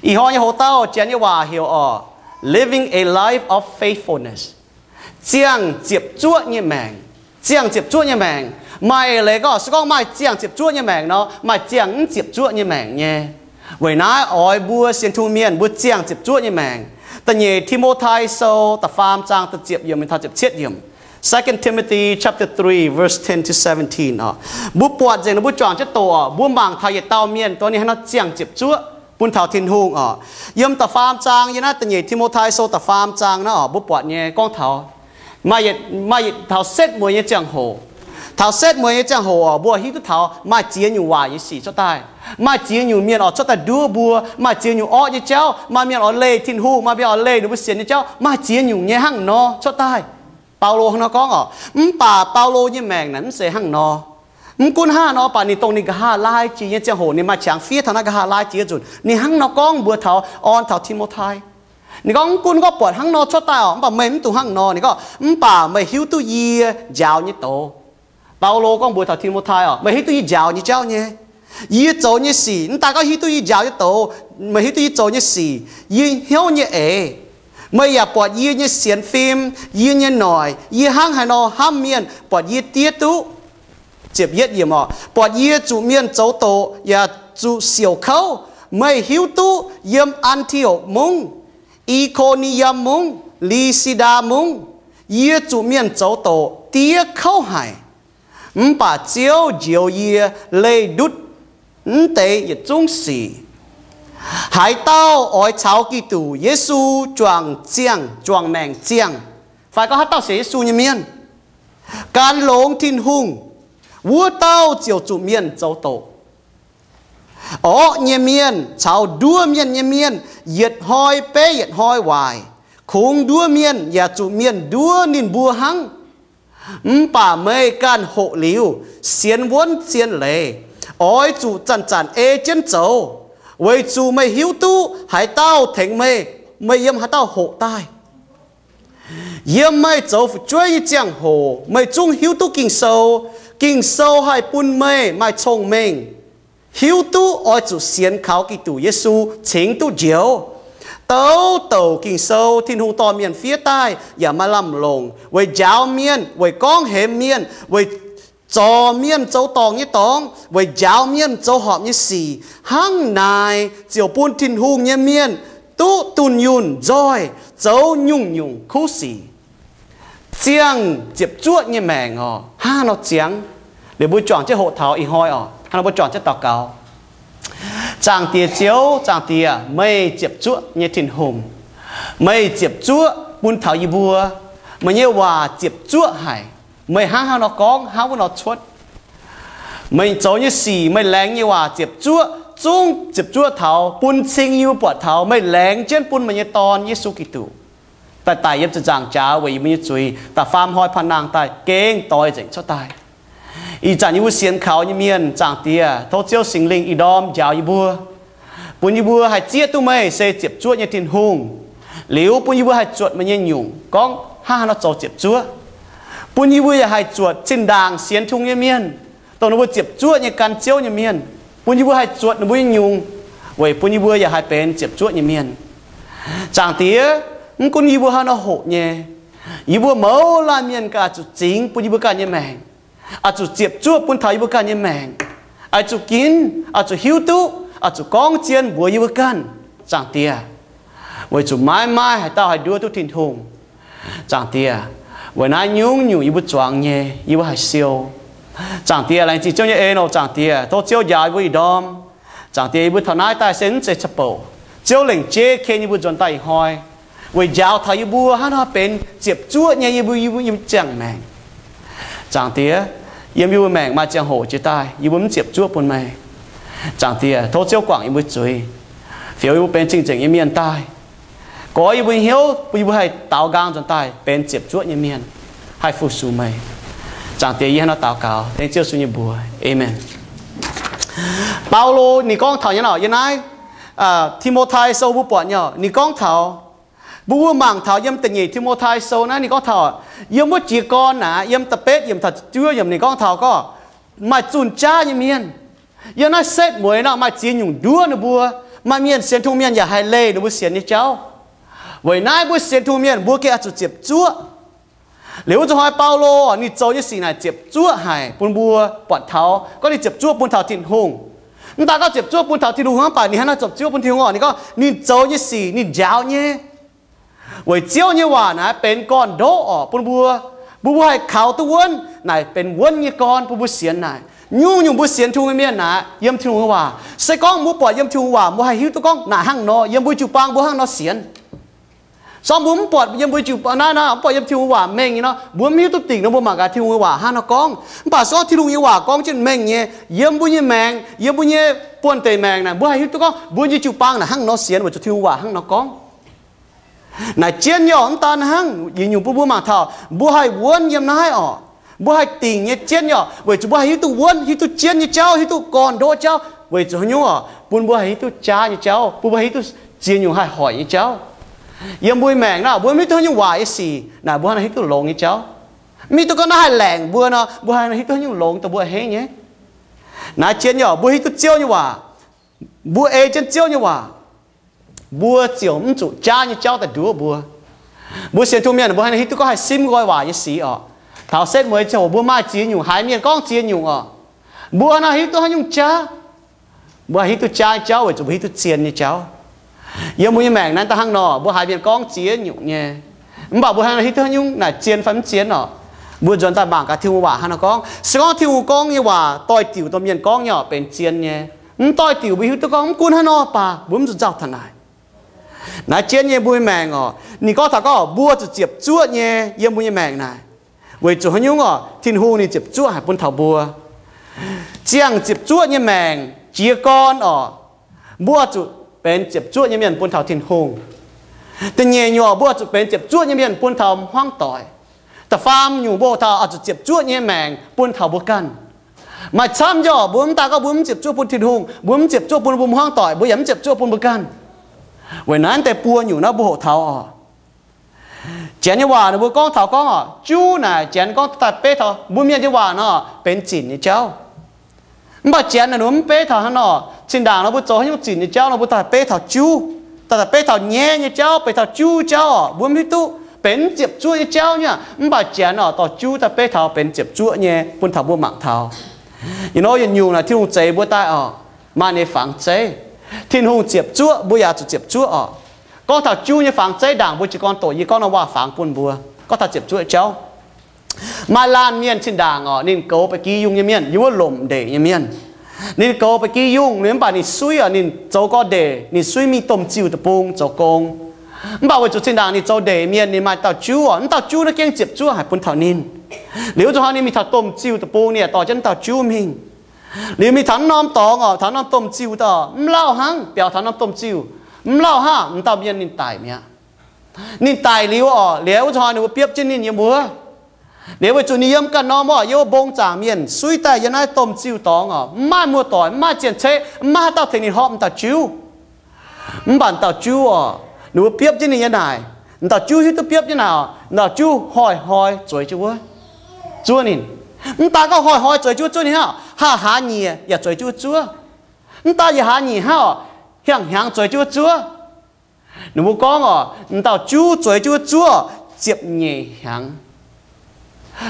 Ih hnoi nyei hoc-dauh janx nyei waac heuc oc, living a life of faithfulness. Ziangh ziepc zuoqv nyei maengc. Ziangh ziepc zuoqv nyei maengc. Maaih eix leiz gorngv, se gorngv maaih ziangh ziepc zuoqv nyei maengc nor, maaih ziangh mv ziepc zuoqv nyei maengc nyei. Weic naaiv oix mbuo sienx Tin-Hungh mienh mbuo ziangh ziepc zuoqv nyei maengc. Da'nyeic Ti^mo^tai Sou da'faam zaang da'ziepc yiemc mingh taux ziepc cietv yiemc. Second Timothy chapter three, verse ten to seventeen oc. Mbuo buatc nzengc, mbuo juangc jienv doqc oc, mbuo mangc taux yietc dauh mienh dongh ninh haaix nor ziangh ziepc zuoqv bun taux Tin-Hungh oc. Yiem da'faam zaang, yiem naaiv da'nyeic Ti^mo^tai Sou da'faam zaang naaiv oc, mbuo buatc nyei gorngv taux maaih yietc, maaih yietc taux setv mueiz nyei ziangh hoc. Taux setv mueiz nyei ziangh hoc oc, mbuo hiuv duqv taux maaih ziex nyungc waaic nyei sic cuotv daaih. Maaih ziex nyungc mienh oix cuotv daaih nduov mbuo. Maaih ziex nyungc orqv nyei jauv. Maaih mienh oix leih Tin-Hungh, maaih mienh oix leih ninh mbuo sienx nyei jauv. Maaih ziex nyungc nyei hnangv nor cuotv daaih. Baulo hnangv nor gorngv oc. Mv baac Baulo nyei maengc naaic mv zeiz hnangv nor. Mv gunv hnangv nor, mv baac ninh dongh ninh nqa'haav laai jiex nyei ziangh hoc, ninh maaih qangx fiev taux naaiv nqa'haav laai jiex nzunc, ninh hnangv nor gorngv mbuox taux, orn taux Ti^mo^tai. Ninh gorngv, mv gunv gorngv buatc hnangv nor cuotv daaih oc, mv baac meih mv dungx hnangv nor. Ninh gorngv, mv baac meih hiuv duqv yie njaaux nyei doz. Baulo gorngv mbuox taux Ti^mo^tai oc, meih hiuv duqv yie njaaux nyei jauv nyei. Yie zoux nyei sic, mv daaih gorngv hiuv duqv yie njaaux nyei doz, meih hiuv duqv yie zoux nyei sic, yie hnyouv nyei eix. Meih yaac buatc yie nyei sienx fim, yie nyei noic, yie hnangv haaix nor hnamv mienh, buatc yie diev duqv. Ziepc yietv yiemc oc, buatc yie zuqc mienh zoux doqc yaac zuqc siouc kouv. Meih hiuv duqv yiem An^ti^okc Mungv, I^ko^ni^yam Mungv, Li^si^ndaa Mungv, yie zuqc mienh zoux doqc, diev kouv haic. Mv baac Ziouv njoux yie leih ndutv mv deix yietc zungv sic. Haaix dauh oix caux Giduc Yesu juangc ziangh, juangc maengc ziangh, fai gorngv haaix dauh sienx Yesu nyei mienh, gan longx Tin-Hungh, wuov dauh ziouc zuqc mienh zoux doqc. Orqv nyei mienh caux nduov mienh nyei mienh yietc hnoi beiv yietc hnoi waaic. Kungx nduov mienh yaac zuqc mienh nduov ninh mbuo hnangv. Mv baac meih ganh hoqc liuz, sienx wuonv zien leiz, oix zuqc zanc-zanc ei jienv zoux, weic zuqc meih hiuv duqv haaix dauh tengx meih, meih yiem haaix dauh hoqc daaih. Yiem meih zoux fu'jueiv nyei ziangh hoc meih zungv hiuv duqv Ging-Sou. Ging-Sou haih bun meih maaih cong-mengh, hiuv duqv oix zuqc sienx kaux Giduc Yesu cingx duqv njoux. Douc douc Ging-Sou Tin-Hungh dorh mienh fiev daaih yaac maaih lamh longc weic njaaux mienh, weic gorngv hemx mienh, weic zorc mienh zoux dorngc nyei dorngx, weic njaaux mienh zoux horpc nyei sic. Hnangv naaic ziouc bun Tin-Hungh nyei mienh duqv dunh yunh nzoih zoux nyungc-nyungc kuv sic. Ziangh ziepc zuoqv nyei maengc oc, hnangv haaix nor ziangx? Liuz mbuo juangc jienv hoqc taux ih hnoi oc, hnangv nor mbuo juangc jienv daux gaux. Zaangc Diex Ziouv, Zaangc Diex, meih ziepc zuoqv nyei Tin-Hungh. Meih ziepc zuoqv bun taux yie mbuo. Meih nyei waac ziepc zuoqv haic. Meih hnangv haaix nor gorngv, hnangv wuov nor cuotv. Meih zoux nyei sic, meih laengz nyei waac ziepc zuoqv, zungv ziepc zuoqv taux bun cing yie mbuo buatc taux meih laengz jienv bun meih nyei Dorn, Yesu Giduc, daaih daic yiem ziepc nzaangc jaax weic yie mbuo nyei zuiz, da'faam hnoi paan nangh daaih gengh doix nzengc cuotv daaih. Ih zanc yie mbuo sienx kaux nyei mienh, Zaangc Diex, tov Ziouv Singx Lingh ih ndorm njaaux yie mbuo, bun yie mbuo haih zieqv duqv meih se ziepc zuoqv nyei Tin-Hungh. Liuz bun yie mbuo haih zuotc meih nyei nyungc, gorngv hnangv haaix nor zoux ziepc zuoqv. Bun yie mbuo yaac haih zuotc zinh ndaangc sienx Tin-Hungh nyei mienh, dongh ninh mbuo ziepc zuoqv nyei gan Ziouv nyei mienh. Bun yie mbuo haih zuotc ninh mbuo nyei nyungc, weic bun yie mbuo yaac haih benx ziepc zuoqv nyei mienh. Zaangc Diex, mv gunv yie mbuo haaix nor hoqc nyei, yie mbuo mouz laanh mienh ganh oix zuqc zingx bun yie mbuo ganh nyei maengc, oix zuqc ziepc zuoqv bun taux yie mbuo ganh nyei maengc, oix zuqc ginv, oix zuqc hiuv duqv, oix zuqc gorngv zien mbuox yie mbuo ganh. Zaangc Diex, weic zuqc maiv maaih haaix dauh haih nduov duqv Tin-Hungh. Zaangc Diex, weic naaiv nyungc-nyungc yie mbuo zuangx nyei, yie mbuo haih siou. Zaangc Diex, laengz zingh Ziouv nyei en oc. Zaangc Diex, tov Ziouv njaaux yie mbuo ih ndorm. Zaangc Diex, yie mbuo taux naaiv daaih se mv zeiz caqv-bouc. Ziouv lengc jeiv ken yie mbuo nzuonx daaih ih hnoi, weic njaaux taux yie mbuo hnangv haaix nor benx ziepc zuoqv nyei yie mbuo, yie mbuo, yie mbuo ziangh maengc. Zaangc Diex, yiem yie mbuo maengc maaih ziangh hoc jiex daaih yie mbuo mv ziepc zuoqv bun meih. Zaangc Diex, tov Ziouv guangc yie mbuo zuiz, fioux yie mbuo benx cing-nzengc nyei mienh daaih. Goix yie mbuo hnyouv bun yie mbuo haih daaux nqaang nzuonx daaih benx ziepc zuoqv nyei mienh, haih fu-sux meih. Zaangc Diex, yie hnangv naaiv daux gaux dengv Ziouv Yesu nyei mbuox, aamen. Baulo ninh gorngv taux nyei nor, yiem naaiv Ti^mo^tai Sou mbuo buatc nyei, ninh gorngv taux, mbuo mbuo mangc taux yiem da'nyeic Ti^mo^tai Sou naaiv ninh gorngv taux, yiem wuov jiez gorn naaic, yiem da'betv yiemc taux juov yiemc ninh gorngv taux gorngv maaih zunh jaav nyei mienh. Yiem naaiv setv mueiz nor maaih ziex nyungc nduov ninh mbuo. Maaih mienh sienx Tin-Hungh mienh yaac haih leih ninh mbuo sienx nyei jauv. Weic naaiv mbuo sienx Tin-Hungh mienh mbuo gengh oix zuqc ziepc zuoqv. Liuz wuov zuqc hnoi Baulo ninh zoux nyei sic naaic ziepc zuoqv haic bun mbuo buatc taux gorngv ninh ziepc zuoqv bun taux Tin-Hungh. Mv daaih gorngv ziepc zuoqv bun taux Tin-Hungh mv baac ninh hnangv naaiv ziepc zuoqv bun Tin-Hungh orqc? Ninh gorngv ninh zoux nyei sic ninh njaaux nyei. Weic Ziouv nyei waac naaic benx gorn-ndoqv orqc bun mbuo. Mbuo mbuo haih kaux duqv wuonv, naaic benx wuonv nyei gorn bun mbuo sienx naaic. Nyungc-nyungc mbuo sienx Tin-Hungh nyei mienh naaic yiem Tin-Hungh nyei waac. Se gorngv mbuo buatc yiem Tin-Hungh waac mbuo haih hiuv duqv gorngv naaic hnangv nor, yiem mbuo jiu-baang mbuo hnangv nor sienx. Se gorngv mbuo mv buatc yiem mbuo jiu-baang naaiv nor, mv buatc yiem Tin-Hungh waac mengh nyei nor, mbuo mv hiuv duqv dingc nor mbuo mangc gaax Tin-Hungh nyei waac hnangv nor gorngv. Mv baac se gorngv Tin-Hungh nyei waac gorngv jienv mengh nyei, yiem mbuo nyei maengc, yiem mbuo nyei buonv-deic maengc naaic, mbuo haih hiuv duqv gorngv mbuo nyei jiu-baang naaic hnangv nor sienx weic zuqc Tin-Hungh waac hnangv nor gorngv. Naaic jienv nyei orqc, mv daan hnangv, yietc nyungc bun mbuo mangc taux mbuo haih wuonv yiem naaiv orqc. Mbuo haih dingc nyei jienv nyei orqc, weic zuqc mbuo haih hiuv duqv wuonv, hiuv duqv jienv nyei jauv, hiuv duqv gorn-ndoqv jauv. Weic zuqc haaix nyungc orqc? Bun mbuo haih hiuv duqv jaav nyei jauv, bun mbuo haih hiuv duqv ziex nyungc haih hoic nyei jauv. Yiem mbuo nyei maengc naaic, mbuo mv hiuv duqv haaix nyungc waaic nyei sic naaic, mbuo hnangv naaic hiuv duqv longx nyei jauv. Mv hiuv duqv gorngv naaiv haih laengc mbuo nor, mbuo hnangv naaic hiuv duqv haaix nyungc longx dongh mbuo a'hneiv nyei. Naaiv jienv nyei orqc, mbuo hiuv duqv Ziouv nyei waac, mbuo ei jienv Ziouv nyei waac, mbuo ziouc mv zuqc jaav nyei jauv daaih nduov mbuo. Mbuo sienx Tin-Hungh mienh mbuo hnangv naaic hiuv duqv gorngv haih simv nqoi waac nyei sic orqc. Taux setv mueiz ziangh hoc mbuo maaih ziex nyungc haaix mienh gorngv ziex nyungc orqc, mbuo hnangv naaic hiuv duqv haaix nyungc jaav. Mbuo haih hiuv duqv jaav nyei jauv weic zuqc mbuo hiuv duqv zien nyei jauv. Yiem mbuo nyei maengc naaiv daaih hnangv nor, mbuo haiz mienh gorngv ziex nyungc nyei, mv baac mbuo hnangv naaic hiuv duqv haaix nyungc naaic zien fai mv zien orqc. Mbuo nzuonx daaih mangc gaax Tin-Hungh waac hnangv nor gorngv. Se gorngv Tin-Hungh gorngv nyei waac doix-diuc dongh mienh gorngv nyei orqc benx zien nyei, mv doix-diuc mbuo hiuv duqv gorngv mv gunv hnangv nor baac mbuo mv zuqc nzauh taux naaic. Naaiv jienv nyei mbuo nyei maengc orqc, ninh gorngv taux gorngv mbuo zuqc ziepc zuoqv nyei yiem mbuo nyei maengc naaic. Weic zuqc haaix nyungc orqc? Tin-Hungh ninh ziepc zuoqv haic bun taux mbuo. Ziangh ziepc zuoqv nyei maengc jiez gorn orqc, mbuo zuqc benx ziepc zuoqv nyei mienh bun taux Tin-Hungh. Da'nyeic nyungc orqc, mbuo zuqc benx ziepc zuoqv nyei mienh bun taux hmuangv doic. Da'faam nyungc mbuo taux oix zuqc ziepc zuoqv nyei maengc bun taux mbuo ganh. Maaih camv nyei orqc, mbuo mv daan gorngv mbuo mv ziepc zuoqv bun Tin-Hungh, mbuo mv ziepc zuoqv bun mbuo hmuangv doic, mbuo yaac mv ziepc zuoqv bun mbuo ganh. Weic naaiv deix buo nyungc naaiv mbuo hoqc taux orqc. Janx nyei waac ninh mbuo gorngv taux gorngv orqc, juv naaic Janx gorngv daaih beiv taux mbuo Mienh nyei waac nor benx zinc nyei jauv. Mv baac Janx naaic ninh mbuo mv beiv taux hnangv nor, zinh ndaangc nor mbuo zoux haaix nyungc zinc nyei jauv nor mbuo daaih beiv taux juv, daaih beiv taux nyaiv nyei jauv, beiv taux juv jauv orqc, mbuo mv hiuv duqv benx ziepc zuoqv nyei jauv nyei. Mv baac Janx orqc dorh juv daaih beiv taux benx ziepc zuoqv nyei bun taux mbuo mangc taux. Yietc norm yietc nyungc naaic Tin-Hungh zeix mbuo daaih orqc, maaih ninh nyei fangx zeiv. Tin-Hungh ziepc zuoqv, mbuo yaac zuqc ziepc zuoqv orqc. Gorngv taux juv nyei fangx zeiv ndaangc mbuo jiez gorn doqc yie gorngv norm waac fangx bun mbuo. Gorngv taux ziepc zuoqv jauv, maaih laanh mienh zinh ndaangc orqc, ninh goux ba'gi yungh nyei mienh, yiem wuov lomc ndeic nyei mienh. Ninh goux ba'gi yungh, ninh mv baac ninh suiv orqc, ninh zoux gorx-ndeic, ninh suiv mingh domh ziuh deic-bung zoux gong. Mv baac weic zuqc zinh ndaangc ninh zoux ndeic mienh, ninh maaih dauh juv orqc, mv dauh juv naaiv gengh ziepc zuoqv haic bun taux ninh. Liuz wuov zuqc hnoi ninh mingh taux domh ziuh deic-bung, ninh yaac dorh jienv mv dauh juv mingh. Liuz mingh taux norm dorngx orqc, taux norm domh ziuh daaih mv lauh hnangv, biaux taux norm domh ziuh mv lauh hnangv, m'dauh mienh ninh daic mi'aqv. Ninh daic liuz orqc, liuz wuov zuqc hnoi ninh mbuo biopv jienv ninh yiem wuov. Liuz weic zuqc ninh yiem ganh norm orqc, yiem wuov mbong zaangc mienh, suiv daaih yiem naaiv domh ziuh dorngx orqc, mv maaih muoz-doic, mv maaih zien-ceqv, mv maaih haaix dauh tengx ninh horpc m'dauh juv. Mv baac m'dauh juv orqc, ninh mbuo biopv jienv ninh nyei naaic, m'dauh juv hiuv duqv biopv jienv naaic orqc, m'dauh juv hnoi-hnoi zueiz jienv wuov zuov ninh. Mv daan gorngv hnoi-hnoi zueiz jienv wuov zuov ninh hnangv, haah, hlaax nyieqc yaac zueiz jienv wuov zuov. Mv daan yaac hlaax nyieqc hnangv orqc, hiaangx hnyangx zueiz jienv wuov zuov. Ninh mbuo gorngv orqc, m'dauh juv zueiz jienv wuov zuov ziepc nyeic hnyangx.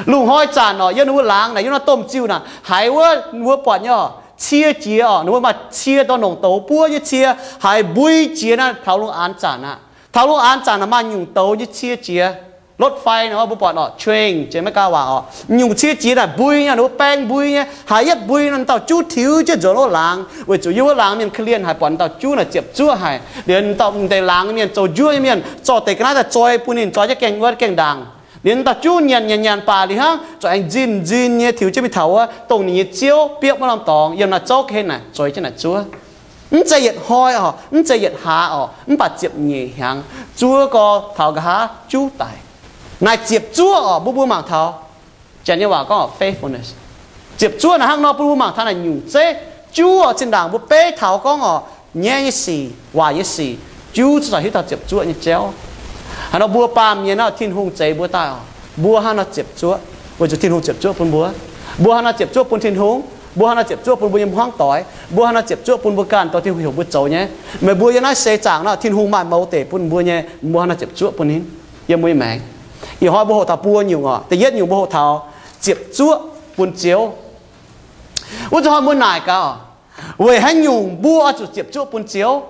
Lungh hnoi zanc orqc, yiem ninh mbuo laangz naaic, yiem naaiv domh ziuh naaic, haiz wuov ninh mbuo buatc nyei orqc, cie jiex orqc, ninh mbuo maaih cie dorh nongc douz buov nyei cie, haiz mbui jiex naaiv taux lungh aanx zanc aqv. Taux lungh aanx zanc naaic maaih nyungc douz nyei cie jiex. Lotv fai nor mbuo buatc orqc, train jiex Meiv gaa waac orqc, nyungc cie jiex naaic mbui nyei, ninh mbuo baeng mbui nyei. Haiz yietv mbui nor, m'dauh juv tiux jienv nzuonx wuov laangz, weic zuqc yiem wuov laangz mienh korv-lienh haic, buatc m'dauh juv naaic ziepc zuoqv haic. Liuz m'daaih m'deix laangz mienh zoux njuov nyei mienh zorqv deix ga'naaiv daaih zoi bun ninh, zoi jienv gaengh wuov gaengh ndaangc. Liuz m'dauh juv nyanc nyanc nyanc baac liuz hnangv zuqc aengx nzinh nzinh nyei tiux jienv mingh taux wuov dongh ninh nyei ziouv biopv wuov norm dorngx, yiem naaiv zouv ga'hlen naaic, zoi jienv naaic zuov. Mv zeiz yietc hnoi orqc, mv zeiz yietc hlaax orqc, mv baac ziepc nyeic hnyangx, zuov gau taux nqa'haav juv daic. Naaic ziepc zuoqv orqc, mbuo mbuo mangc taux Janx nyei waac gorngv orqc, faithfulness. Ziepc zuoqv naaic hnangv nor bun mbuo mangc taux naaic nyungc zeiv juv orqc, zinh ndaangc mbuo beiv taux gorngv orqc, nyaiv nyei sic, waaic nyei sic, juv zuqc hiuv taux ziepc zuoqv nyei jauv. Haaix nor mbuo baamh mienh orqc, Tin-Hungh zeix mbuo daaih orqc, mbuo hnangv nor ziepc zuoqv weic zuqc Tin-Hungh ziepc zuoqv bun mbuo. Mbuo hnangv nor ziepc zuoqv bun Tin-Hungh. Mbuo hnangv nor ziepc zuoqv bun mbuo nyei hmuangv doic, mbuo hnangv nor ziepc zuoqv bun mbuo ganh dorh Tin-Hungh heuc mbuo zoux nyei. Meih mbuo yiem naaiv seix zaangc nor, Tin-Hungh maaih mouz deic bun mbuo nyei, mbuo hnangv nor ziepc zuoqv bun ninh yiem mbuo nyei maengc. Ih hnoi mbuo hoqc taux buo nyungc oc. Da'yietv nyungc mbuo hoqc taux ziepc zuoqv bun Ziouv. Wuov zuqc hnoi mbuo naaic gaax, weic haaix nyungc mbuo oix zuqc ziepc zuoqv bun Ziouv?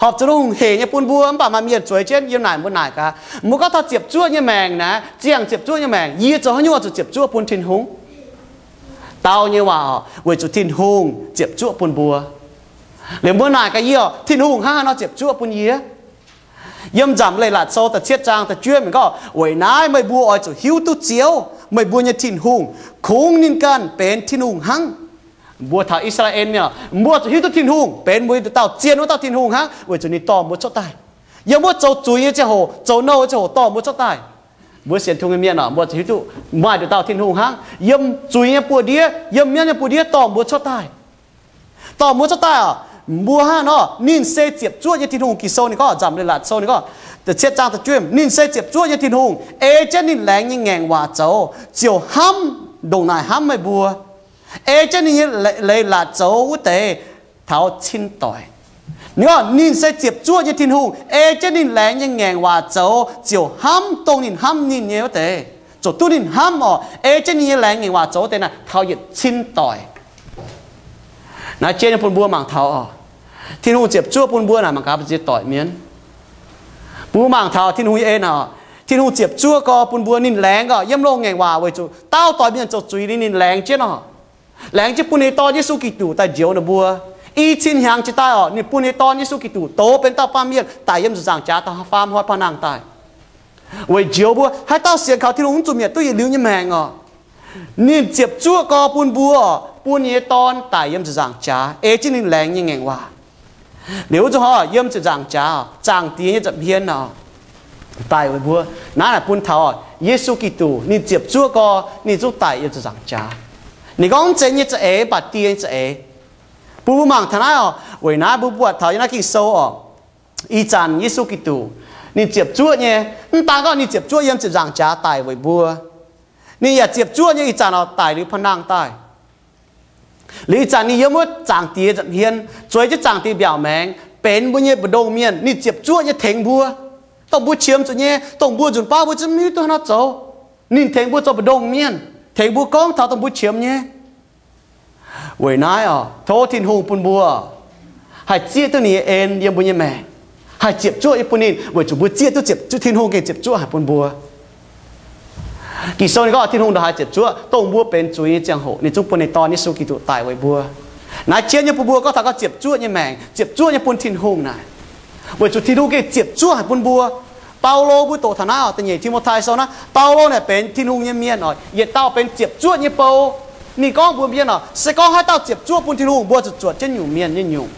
Horpc zuqc Tin-Hungh hec nyei bun mbuo, mv baac maaih mienh zueiz jienv. Yiem naaic mbuo naaic gaax, mbuo gorngv taux ziepc zuoqv nyei maengc naaic, ziangh ziepc zuoqv nyei maengc, yie zoux haaix nyungc oix zuqc ziepc zuoqv bun Tin-Hungh? Dau nyei waac oc, weic zuqc Tin-Hungh ziepc zuoqv bun mbuo. Liuz mbuo naaic gaax yie oc, Tin-Hungh hnangv haaix nor ziepc zuoqv bun yie? Yiem Nzamc Leiz-Latc Sou da'cietv zaang da'juov mienh gorngv, weic naaiv meih mbuo oix zuqc hiuv duqv Ziouv, meih mbuo nyei Tin-Hungh, kungx ninh ganh benx Tin-Hungh hnangv. Mbuo taux I^saa^laa^en mienh, mbuo zuqc hiuv duqv Tin-Hungh benx mbuo dauh zien wuov dauh Tin-Hungh hnangv, weic zuqc ninh dorh mbuo cuotv daaih. Yiem wuov zoux zuiz nyei ziangh hoc, zoux nouh nyei ziangh hoc dorh mbuo cuotv daaih. Mbuo sienx Tin-Hungh nyei mienh oc, mbuo zuqc hiuv duqv maaih nduqc dauh Tin-Hungh hnangv, yiem zuiz nyei buoz-ndiev, yiem mienv nyei buoz-ndiev dorh mbuo cuotv daaih. Dorh mbuo cuotv daaih oc, mbuo hnangv nor, ninh se ziepc zuoqv nyei Tin-Hungh. Ging-Sou ninh gorngv, Nzamc Leiz-Latc Sou ninh gorngv, da'cietv zaang da'juov, ninh se ziepc zuoqv nyei Tin-Hungh, ei jienv ninh laengz nyei ngaengc waac zoux ziouc hnamv, ndongc naaic hnamv meih mbuo. Ei jienv ninh nyei leiz-latc zoux wuov deix taux cin doic. Ninh gorngv ninh se ziepc zuoqv nyei Tin-Hungh, ei jienv ninh laengz nyei ngaengc waac zoux ziouc hnamv dongh ninh hnamv ninh nyei wuov deix. Ziouc duqv ninh hnamv oc, ei jienv ninh nyei laengz ngaengc waac zoux wuov deix naaic taux yietc cin doic. Naaiv jien nyei bun mbuo mangc taux oc, Tin-Hungh ziepc zuoqv bun mbuo naaic mangc gaax mbuo ziex doic mienh. Bun mbuo mangc taux Tin-Hungh nyei en oc. Tin-Hungh ziepc zuoqv gorx bun mbuo, ninh laengz oc, yiem loz-ngaengc waac weic zuqc dauh doic mienh zoux zuiz ninh, ninh laengz jienv oc. Laengz jienv bun ninh nyei Dorn Yesu Giduc daaih njoux ninh mbuo. I cin hnyangx jiex daaih oc, ninh bun ninh nyei Dorn Yesu Giduc doz benx dauh baamh mienh daic yiem ziepc nzaangc jaax daaih faam hnoi paa nangh daaih, weic njoux mbuo. Haaix dauh sienx kaux Tin-Hungh mv zuqc mietc duqv yietc liuz nyei maengc oc. Ninh ziepc zuoqv gorx bun mbuo oc, bun ninh nyei Dorn daic yiem ziepc nzaangc jaax, ei jienv ninh laengz nyei ngaengc waac. Liuz wuov zuqc hnoi yiem ziepc nzaangc jaax, Zaangc Diex nyei nza'hmien oc, daic weic mbuo. Naaiv naaic bun taux Yesu Giduc ninh ziepc zuoqv gorx ninh zungv daic yiem ziepc nzaangc jaax. Ninh gorngv mv zeiz nyei za'eix, mv baac Die nyei za'eix. Bun mbuo mangc taux naaiv oc. Weic naaiv mbuo buatc taux yiem naaiv Ging-Sou oc, ih zanc Yesu Giduc ninh ziepc zuoqv nyei. Mv daan gorngv ninh ziepc zuoqv yiem ziepc nzaangc jaax daic weic mbuo, ninh yaac ziepc zuoqv nyei ih zanc oc daic liuz paa nangh daaih. Liuz ih zanc ninh yiem wuov Zaangc Diex nza'hmien, zueiz jienv Zaangc Diex mbiaauc maengx, benx mbuo nyei mbu'ndongx mienh. Ninh ziepc zuoqv nyei tengx mbuo, dongh mbuo qiemx zuqc nyei, dongh mbuo nzunc baav mbuo zungv mv hiuv duqv haaix nor zoux. Ninh tengx mbuo zoux mbu'ndongx mienh, tengx mbuo gorngv taux dongh mbuo qiemx nyei. Weic naaiv oc, tov Tin-Hungh bun mbuo haih zieqv duqv ninh nyei en yiem mbuo nyei maengc, haih ziepc zuoqv nyei bun ninh, weic zuqc mbuo zieqv duqv ziepc, Tin-Hungh gengh ziepc zuoqv haic bun mbuo. Ging-Sou ninh gorngv Tin-Hungh ndongc haaix ziepc zuoqv, dongh mbuo benx zuiz nyei ziangh hoc ninh zungv bun ninh Dorn Yesu Giduc daic weic mbuo. Naaiv jien nyei bun mbuo gorngv taux gorngv ziepc zuoqv nyei maengc, ziepc zuoqv nyei bun Tin-Hungh naaic, weic zuqc Tin-Hungh gengh ziepc zuoqv haic bun mbuo. Baulo mbuo doqc taux naaiv oc, da'nyeic Ti^mo^tai Sou naaiv, Baulo naaic benx Tin-Hungh nyei mienh oc, yietc dauh benx ziepc zuoqv nyei bou. Ninh gorngv mbuox mienh oc, se gorngv haaix dauh ziepc zuoqv bun Tin-Hungh, mbuo zuqc zuotc jienv nyungc mienh nyei nyungc.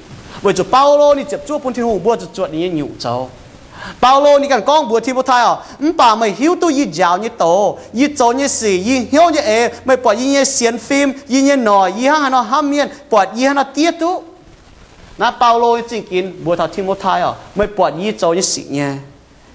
Weic zuqc Baulo ninh ziepc zuoqv bun Tin-Hungh, mbuo zuqc zuotc ninh nyei nyungc zoux. Baulo ninh ganh gorngv mbuox Ti^mo^tai oc, mv baac meih hiuv duqv yie njaaux nyei doz, yie zoux nyei sic, yie hnyouv nyei eix, meih buatc yie nyei sienx fim, yie nyei noic, yie hnangv haaix nor hnamv mienh, buatc yie hnangv haaix nor diev duqv. Naaiv Baulo nyei zingh ginx mbuox taux Ti^mo^tai oc, meih buatc yie zoux nyei sic nyei.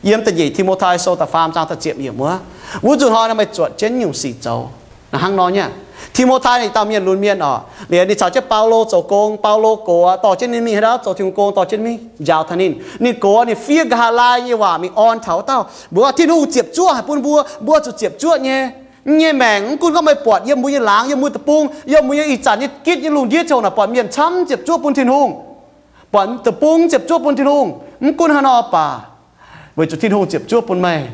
Yiem da'nyeic Ti^mo^tai Sou da'faam zaang da'ziepc yiemc wuov, wuov nzunc hnoi meih zuotc jienv nyungc sic zoux. Naaiv hnangv nor nyei. Ti^mo^tai ninh dauh mienh lunx mienh oc, liuz ninh caux jienv Baulo zoux gong. Baulo gox aqv, dorh jienv ninh mingh haaix ndau zoux Tin-Hungh gong, dorh jienv mingh njaaux taux ninh. Ninh gox aqv, ninh fiev nqa'haav laai nyei waac mingh orn taux wuov dauh, mbuox Tin-Hungh ziepc zuoqv haic bun mbuo, mbuo zuqc ziepc zuoqv nyei. Nyei maengc mv gunv gorngv meih buatc yiem mbuo nyei laangz, yiem mbuo deic-bung, yiem mbuo nyei ih zanc nyei gitv nyei lungh ndiev ziouc naaic buatc mienh camv ziepc zuoqv bun Tin-Hungh, buatc deic-bung ziepc zuoqv bun Tin-Hungh. Mv gunv haaix nor baac, weic zuqc Tin-Hungh ziepc zuoqv bun meih,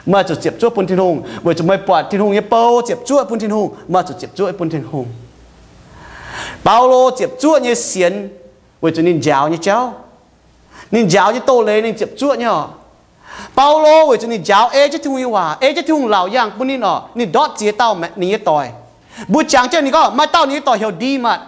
meih zuqc ziepc zuoqv bun Tin-Hungh. Weic zuqc meih buatc Tin-Hungh nyei bou ziepc zuoqv bun Tin-Hungh, meih zuqc ziepc zuoqv bun Tin-Hungh. Baulo ziepc zuoqv nyei sienx weic zuqc ninh njaaux nyei jauv. Ninh njaaux nyei doz-leiz ninh ziepc zuoqv nyei oc. Baulo weic zuqc ninh njaaux ei jienv Tin-Hungh nyei waac, ei jienv Tin-Hungh laauc yangh bun ninh oc, ninh ndortv ziex dauh ninh nyei doic. Mbuo jangx jienv ninh gorngv maaih dauh ninh nyei doic heuc Ndimatc.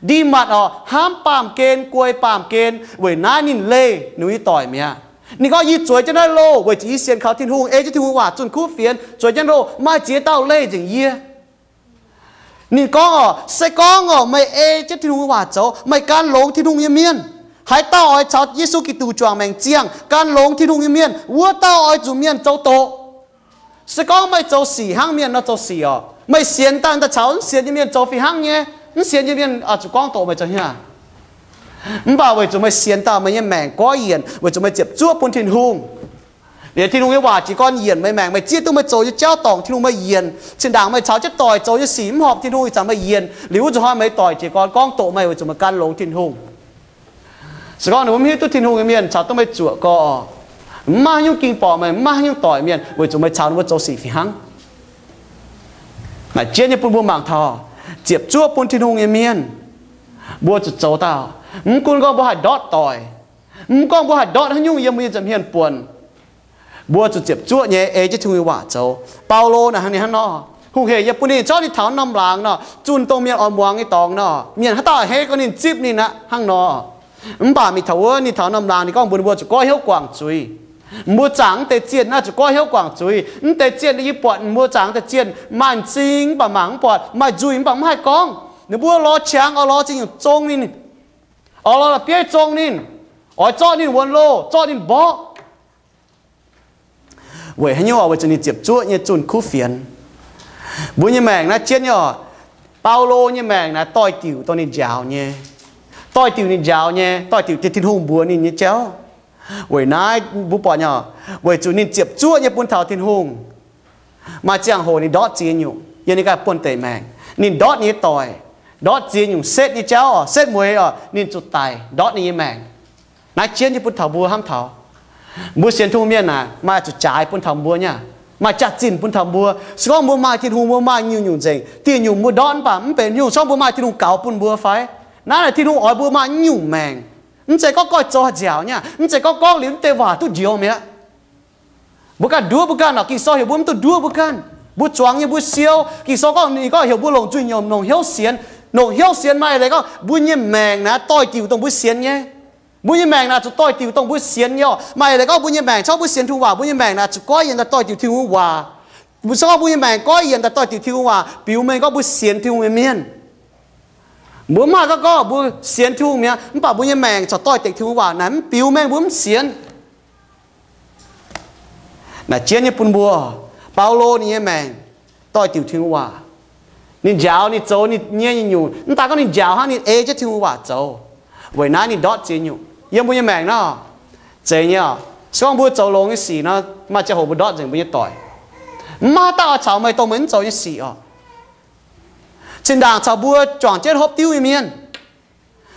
Ndimatc oc, hnamv baamh gen, guei baamh gen, weic naaiv ninh leih ninh nyei doic mi'aqv. Ninh gorngv, yie zueiz jienv naaiv loh weic zuqc yie sienx kaux Tin-Hungh, ei jienv Tin-Hungh waac zunh kuv fienx, zueiz jienv loh maaih ziex dauh leih nzengc yie. Ninh gorngv oc, se gorngv oc meih ei jienv Tin-Hungh nyei waac zoux, meih gan longx Tin-Hungh nyei mienh. Haaix dauh oix caux Yesu Giduc juangc maengc ziangh, gan longx Tin-Hungh nyei mienh, wuov dauh oix zuqc mienh zoux doqc. Se gorngv meih zoux sic hnangv mienh nor zoux sic oc, meih sienx daaih caux mv sienx nyei mienh zoux fih hnangv nyei. Mv sienx nyei mienh oix zuqc gorngv doqc meih zoux hnyaav. Mv baac weic zuqc meih sienx daaih meih nyei maengc goiv yienc weic zuqc meih ziepc zuoqv bun Tin-Hungh. Liuz Tin-Hungh nyei waac jiez gorn yienc meih maengc, meih zieqv duqv meih zoux nyei jauv dorngc Tin-Hungh, meih yienc. Zinh ndaangc meih caux jienv doic zoux nyei sic mv horpc Tin-Hungh, ih zanc meih yienc liuz wuov zuqc hnoi meih doic jiez gorn gorngv doqc meih weic zuqc meih gan longx Tin-Hungh. Se gorngv ninh mbuo mv hiuv duqv Tin-Hungh nyei mienh caux duqv meih zuoqc gorx, mv maaih haaix nyungc ging borqc meih, mv maaih haaix nyungc doic mienh weic zuqc meih caux ninh mbuo zoux sic fih hnangv. Naaic jienv nyei bun mbuo mangc taux ziepc zuoqv bun Tin-Hungh nyei mienh, mbuo zuqc zoux dauh. Mv gunv gorngv mbuo haih ndortv doic, mv gorngv mbuo haih ndortv haaix nyungc yiem mbuo nyei nza'hmien buonc, mbuo zuqc ziepc zuoqv nyei ei jienv Tin-Hungh nyei waac zoux. Baulo naaic hnangv naaiv nor, hungh hec yie bun ninh zorqv ninh taux norm laangz nor, zunh dongh mienh oix muangx nyei dorngx nor, mienh haaix dauh a'hneiv gorngv ninh zipv ninh aqv hnangv nor. Mv baac mingh taux wuov ninh taux norm laangz ninh gorngv mbuox ninh mbuo zuqc goiv hnyouv guangc zuiz. Mbuo zaangc mv deix zienh naaiv zuqc goiv hnyouv guangc zuiz. Mv deix zienh yie buatc mbuo zaangc mv deix zienh maaih m'zing mv baac mangc mv buatc, maaih nzuih mv baac mv haih gorngv. Ninh mbuo lorz qangx oix lorz zingh nyungc zong ninh, oix lorz la'bieiv zong ninh, oix zorqv ninh wuonx loh, zorqv ninh mborqv. Weic haaix nyungc? Weic zuqc ninh ziepc zuoqv nyei zunh kuv fienx. Mbuo nyei maengc naaiv jienv nyei oc. Baulo nyei maengc naaiv doix-diuc dongh ninh njaaux nyei, doix-diuc ninh njaaux nyei, doix-diuc Tin-Hungh mbuox ninh nyei jauv. Weic naaiv mbuo buatc nyei oc, weic zuqc ninh ziepc zuoqv nyei bun taux Tin-Hungh. Maaih ziangh hoc ninh ndortv ziex nyungc yiem ninh ganh buonv-deic maengc. Ninh ndortv ninh nyei doic, ndortv ziex nyungc setv nyei jauv oc, setv mueiz oc, ninh zuqc daic ndortv ninh nyei maengc. Naaiv jienv nyei bun taux mbuo hnamv taux mbuo sienx Tin-Hungh mienh naaic, maaih zuqc jaaix bun taux mbuo nyei, maaih jaax-zinh bun taux mbuo. Se gorngv mbuo maaih Tin-Hungh, mbuo maaih nyungc-nyungc nzengc, diuh nyungc mbuo ndortv mv baac mv benx nyungc, se gorngv mbuo maaih Tin-Hungh gaux bun mbuo fai? Naaiv naaic Tin-Hungh oix mbuo maaih nyungc maengc. Mv zeiz gorngv goiv zoux haih nziaauc nyei, mv zeiz gorngv gorngv liuz mv deix waac duqv njoux mi'aqv. Mbuo ganh nduov mbuo ganh oc. Ging-Sou heuc mbuo mv dungx nduov mbuo ganh. Mbuo zuangx nyei mbuo siou. Ging-Sou gorngv ninh gorngv heuc mbuo longc nzuih nyiemc, longc hnyouv sienx. Longc hnyouv sienx maaih leiz gorngv mbuo nyei maengc naaiv doix-diuc dongh mbuo sienx nyei. Mbuo nyei maengc naaiv zuqc doix-diuc dongh mbuo sienx nyei oc. Maaih leiz gorngv mbuo nyei maengc, se gorngv mbuo sienx Tin-Hungh waac, mbuo nyei maengc naaiv zuqc goiv yienc daaih doix-diuc Tin-Hungh waac. Se gorngv mbuo nyei maengc goiv yienc daaih doix-diuc Tin-Hungh waac, biux mengh gorngv mbuo sienx Tin-Hungh nyei mienh. Mbuo mv maaih gorngv gorngv mbuo sienx Tin-Hungh mi'aqv, mv baac mbuo nyei maengc corc doix-dekc Tin-Hungh waac naaic, mv biux mengh mbuo mv sienx. Naaic jienv nyei bun mbuo, Baulo ninh nyei maengc doix-diuc Tin-Hungh waac. Ninh njaaux, ninh zoux, ninh nyei nyungc-nyungc, mv daaih gorngv ninh njaaux hnangv, ninh ei jienv Tin-Hungh waac zoux. Weic naaiv ninh ndortv ziex nyungc. Yiem mbuo nyei maengc nor, zeiz nyei oc. Se gorngv mbuo zoux longx nyei sic nor, maaih ziangh hoc mbuo ndortv nzengc mbuo nyei doic. Mv maaih dauh oix caux meih dongh meih mv zoux nyei sic oc. Zinh ndaangc caux mbuo juangc jienv hopv diuv nyei mienh,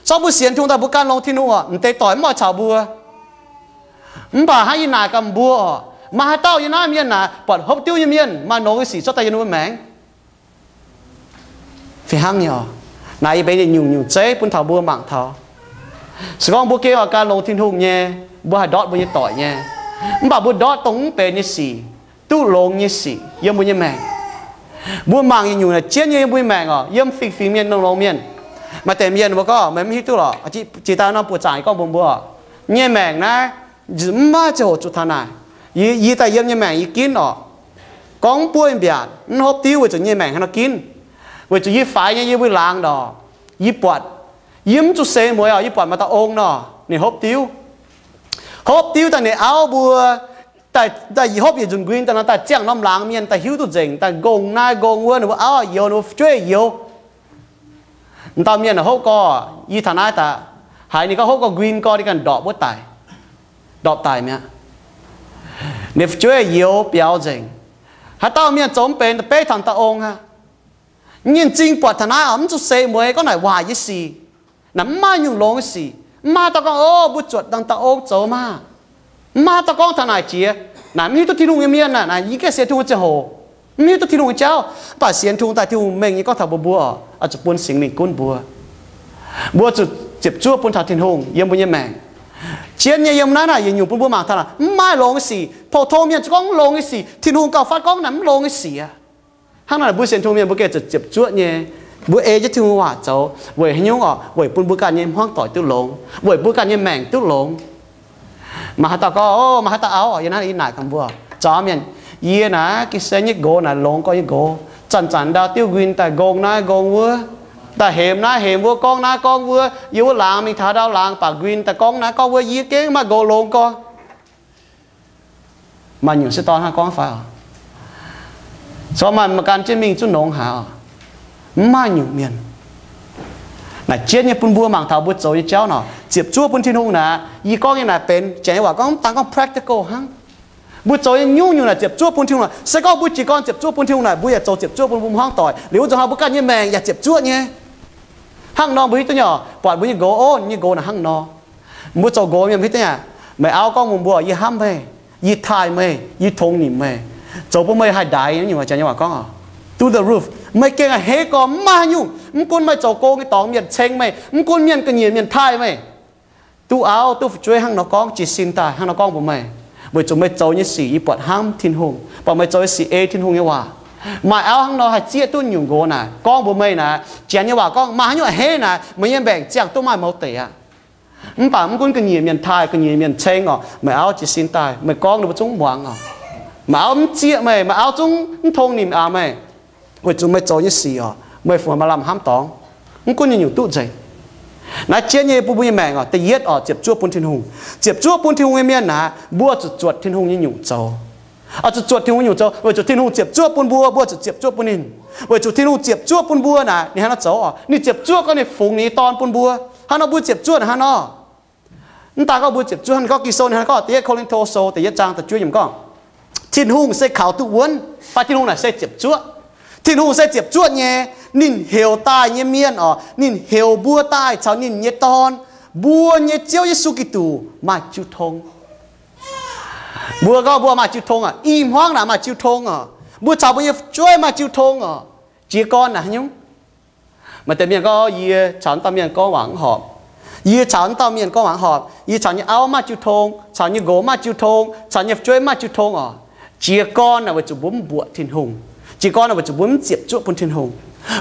se gorngv mbuo sienx Tin-Hungh daaih mbuo gan longx Tin-Hungh oc, m'deix doic mv oix caux mbuo. Mv baac hnangv yie naaic gaax mbuo oc, maaih haaix dauh yiem naaiv mienh naaic buatc hopv diuv nyei mienh maaih longx nyei sic cuotv daaih yiem ninh mbuo maengc? Fih hnangv nyei oc. Naaic yie benx yietc nyungc-nyungc zeiv bun taux mbuo mangc taux. Se gorngv mbuo gengh oix gan longx Tin-Hungh nyei, mbuo haih ndortv mbuo nyei doic nyei. Mv baac mbuo ndortv dongh mv benx nyei sic, duqv longx nyei sic yiem mbuo nyei maengc. Mbuo mangc yietc nyungc naaic jienv nyei yiem mbuo nyei maengc oc, yiem fingx-fingx mienh, longx-longx mienh. Maaih deix mienh mbuo gorngv, meih mv hiuv duqv lorqc. Jiex daaih nor buoqc zaangc yie gorngv mbuox mbuo, nyei maengc naaiv mv maaih ziangh hoc zuqc taux naaic. Yie, yie daaih yiem nyei maengc yie ginv oc. Gorngv mv buov mbiaatc, mv hopv diuv weic zuqc nyei maengc haaix nor ginv. Weic zuqc yie faix nyei yie mbuo laangz ndorqc, yie buatc, yie mv zuqc seix mueiz oc, yie buatc maaih dauh ong nor, ninh hopv diuv. Hopv diuv daaih ninh auv mbuo, daaih, daaih hopv yietc nzunc nquin daaih nor, daaih ziangh norm laangz mienh daaih hiuv duqv nzengc, daaih nqongh naaiv nqongh wuov, ninh mbuo auv youx, ninh mbuo fu'jueiv youx. M'dauh mienh hopv gorx, yie taux naaiv daaih, haiz ninh gorngv hopv gorx nquin gorx ninh ganh ndorpc wuov daic, ndorpc daic mi'aqv. Ninh fu'jueiv youx biaux nzengc. Haaix dauh mienh zoux mv benx daaih beiv taux dauh ong aqv. Nyei m'zing buatc taux naaiv oc, mv zuqc seix mueiz gorngv naaic waaic nyei sic. Naaic mv maaih nyungc longx nyei sic. Mv maaih dauh gorngv, o, mbuo zuotc dangh dauh ong zoux maah. Mv maaih dauh gorngv taux naaic jiex. Naaic mv hiuv duqv Tin-Hungh nyei mienh naaic, naaic yie gengh sienx Tin-Hungh ziangh hoc, mv hiuv duqv Tin-Hungh nyei jauv. Mv baac sienx Tin-Hungh daaih Tin-Hungh mengh nyei gorngv taux mbuo, mbuo oix zuqc bun Singx Lingh gunv mbuo. Mbuo zuqc ziepc zuoqv bun taux Tin-Hungh yiem mbuo nyei maengc. Jienv nyei yiem naaiv naaic yietc nyungc bun mbuo mangc taux naaic mv maaih longx nyei sic. Pou-tong mienh zuqc gorngv mv longx nyei sic, Tin-Hungh gauh fatv gorngv naaic mv longx nyei sic aqv. Hnangv naaic mbuo sienx Tin-Hungh mienh mbuo gengh zuqc ziepc zuoqv nyei. Mbuo ei jienv Tin-Hungh waac zoux weic haaix nyungc oc? Weic bun mbuo ganh nyei hmuangv doic duqv longx, weic mbuo ganh nyei maengc duqv longx. Maaih haaix dauh gorngv, o, maaih haaix dauh auv oc, yie naaiv yie naaic gaax mbuo, zaux mienh, yie naaiv ga'sie nyei nqox naaic longx gorx nyei nqox, zanc-zanc ndau diuv nquin daaih nqongh naaiv nqongh wuov, daaih hemx naaiv hemx wuov, gorngv naaiv gorngv wuov, yiem wuov laangz mingh taux ndau laangz baac nquin daaih gorngv naaiv gorngv wuov, yie gengh maaih nqox longx gorx. Maaih nyungc sieqv dorn hnangv gorngv fai oc? Corc maaih gan jienv mingh zuqc nongx haaix oc? Mv maaih nyungc mienh. Naaic jienv nyei bun mbuo mangc taux mbuo zoux nyei jauv nor, ziepc zuoqv bun Tin-Hungh naaic, yie gorngv nyei naaic benx janx nyei waac gorngv, mv daan gorngv practical hnangv. Mbuo zoux nyei nyungc-nyungc naaic ziepc zuoqv bun Tin-Hungh nor. Se gorngv mbuo jiez gorn ziepc zuoqv bun Tin-Hungh naaic, mbuo yaac zoux ziepc zuoqv bun mbuo hmuangv doic. Liuz wuov zanc hnoi mbuo ganh nyei maengc yaac ziepc zuoqv nyei. Hnangv nor mbuo hiuv duqv nyei oc, buatc mbuo nyei goal, o, nyei goal naaic hnangv nor. Mbuo zoux goal mienh hiuv duqv nyei aqv. Meih auv gorngv mbuox mbuo, yie hnamv meih, yie taaih meih, yie tongx nimc meih, zoux bun meih haih ndaix nyei waac, janx nyei waac gorngv, to the roof. Meih gengh a'hneiv gorn mv maaih haaix nyungc. Mv gunv meih zoux gong nyei dorngx mienh ceng meih, mv gunv mienh ga'nyiec mienh taaih meih, duqv auv duqv fu'jueiv hnangv nor gorngv jiez sin daaih, hnangv nor gorngv mbuox meih, weic zuqc meih zoux nyei sic yie buatc hnamv Tin-Hungh, buatc meih zoux nyei sic ei Tin-Hungh nyei waac. Maaih auv hnangv nor haih zieqv duqv nyungc goal naaic, gorngv mbuox meih naaic, janx nyei waac gorngv maaih haaix nyungc a'hneiv naaic, meih nyei maengc ziangh duqv maaih mouz deic aqv. Mv baac mv gunv ga'nyiec mienh taaih, ga'nyiec mienh ceng oc, meih auv jiez sin daaih, meih gorngv ninh mbuo zungv mv muangx oc. Meih auv mv zieqv meih, meih auv zungv mv tongx nimc aqc meih, weic zuqc meih zoux nyei sic oc, meih fungx maaih lamh hnamv dorngx, mv gunv nyei nyungc duqv nzengc. Naaiv jienv nyei bun mbuo nyei maengc oc, da'yietv oc, ziepc zuoqv bun Tin-Hungh. Ziepc zuoqv bun Tin-Hungh nyei mienh naaic, mbuo zuqc zuotc Tin-Hungh nyei nyungc zoux. Oix zuqc zuotc Tin-Hungh nyungc zoux weic zuqc Tin-Hungh ziepc zuoqv bun mbuo, mbuo zuqc ziepc zuoqv bun ninh. Weic zuqc Tin-Hungh ziepc zuoqv bun mbuo naaic, ninh hnangv nor zoux oc, ninh ziepc zuoqv gorngv ninh fungx ninh nyei Dorn bun mbuo. Hnangv nor mbuo ziepc zuoqv hnangv nor. Mv daan gorngv mbuo ziepc zuoqv, ninh gorngv Ging-Sou, ninh hnangv gorngv da'yietv Ko^lin^to Sou da'yietv zaang da'juov yiemc gorngv, Tin-Hungh se kaux duqv wuonv, fai Tin-Hungh naaic se ziepc zuoqv. Tin-Hungh se ziepc zuoqv nyei. Ninh heuc daaih nyei mienh oc, ninh heuc mbuo daaih caux ninh nyei Dorn, mbuo nyei Ziouv Yesu Giduc, maaih jiu tong. Mbuo gorngv mbuo maaih jiu tong aqv. Ih hmuangv naaic maaih jiu tong oc. Mbuo caux mbuo nyei fu'jueiv maaih jiu tong oc. Jiez gorn naaic haaix nyungc? Maaih deix mienh gorngv, yie caux wuov dauh mienh gorngv waac mv horpc. Yie caux wuov dauh mienh gorngv waac mv horpc. Yie caux nyei auv maaih jiu tong, caux nyei nqox maaih jiu tong, caux nyei fu'jueiv maaih jiu tong oc. Jiez gorn naaic weic zuqc mbuo mv mbuoqc Tin-Hungh. Jiez gorn naaic weic zuqc mbuo mv ziepc zuoqv bun Tin-Hungh.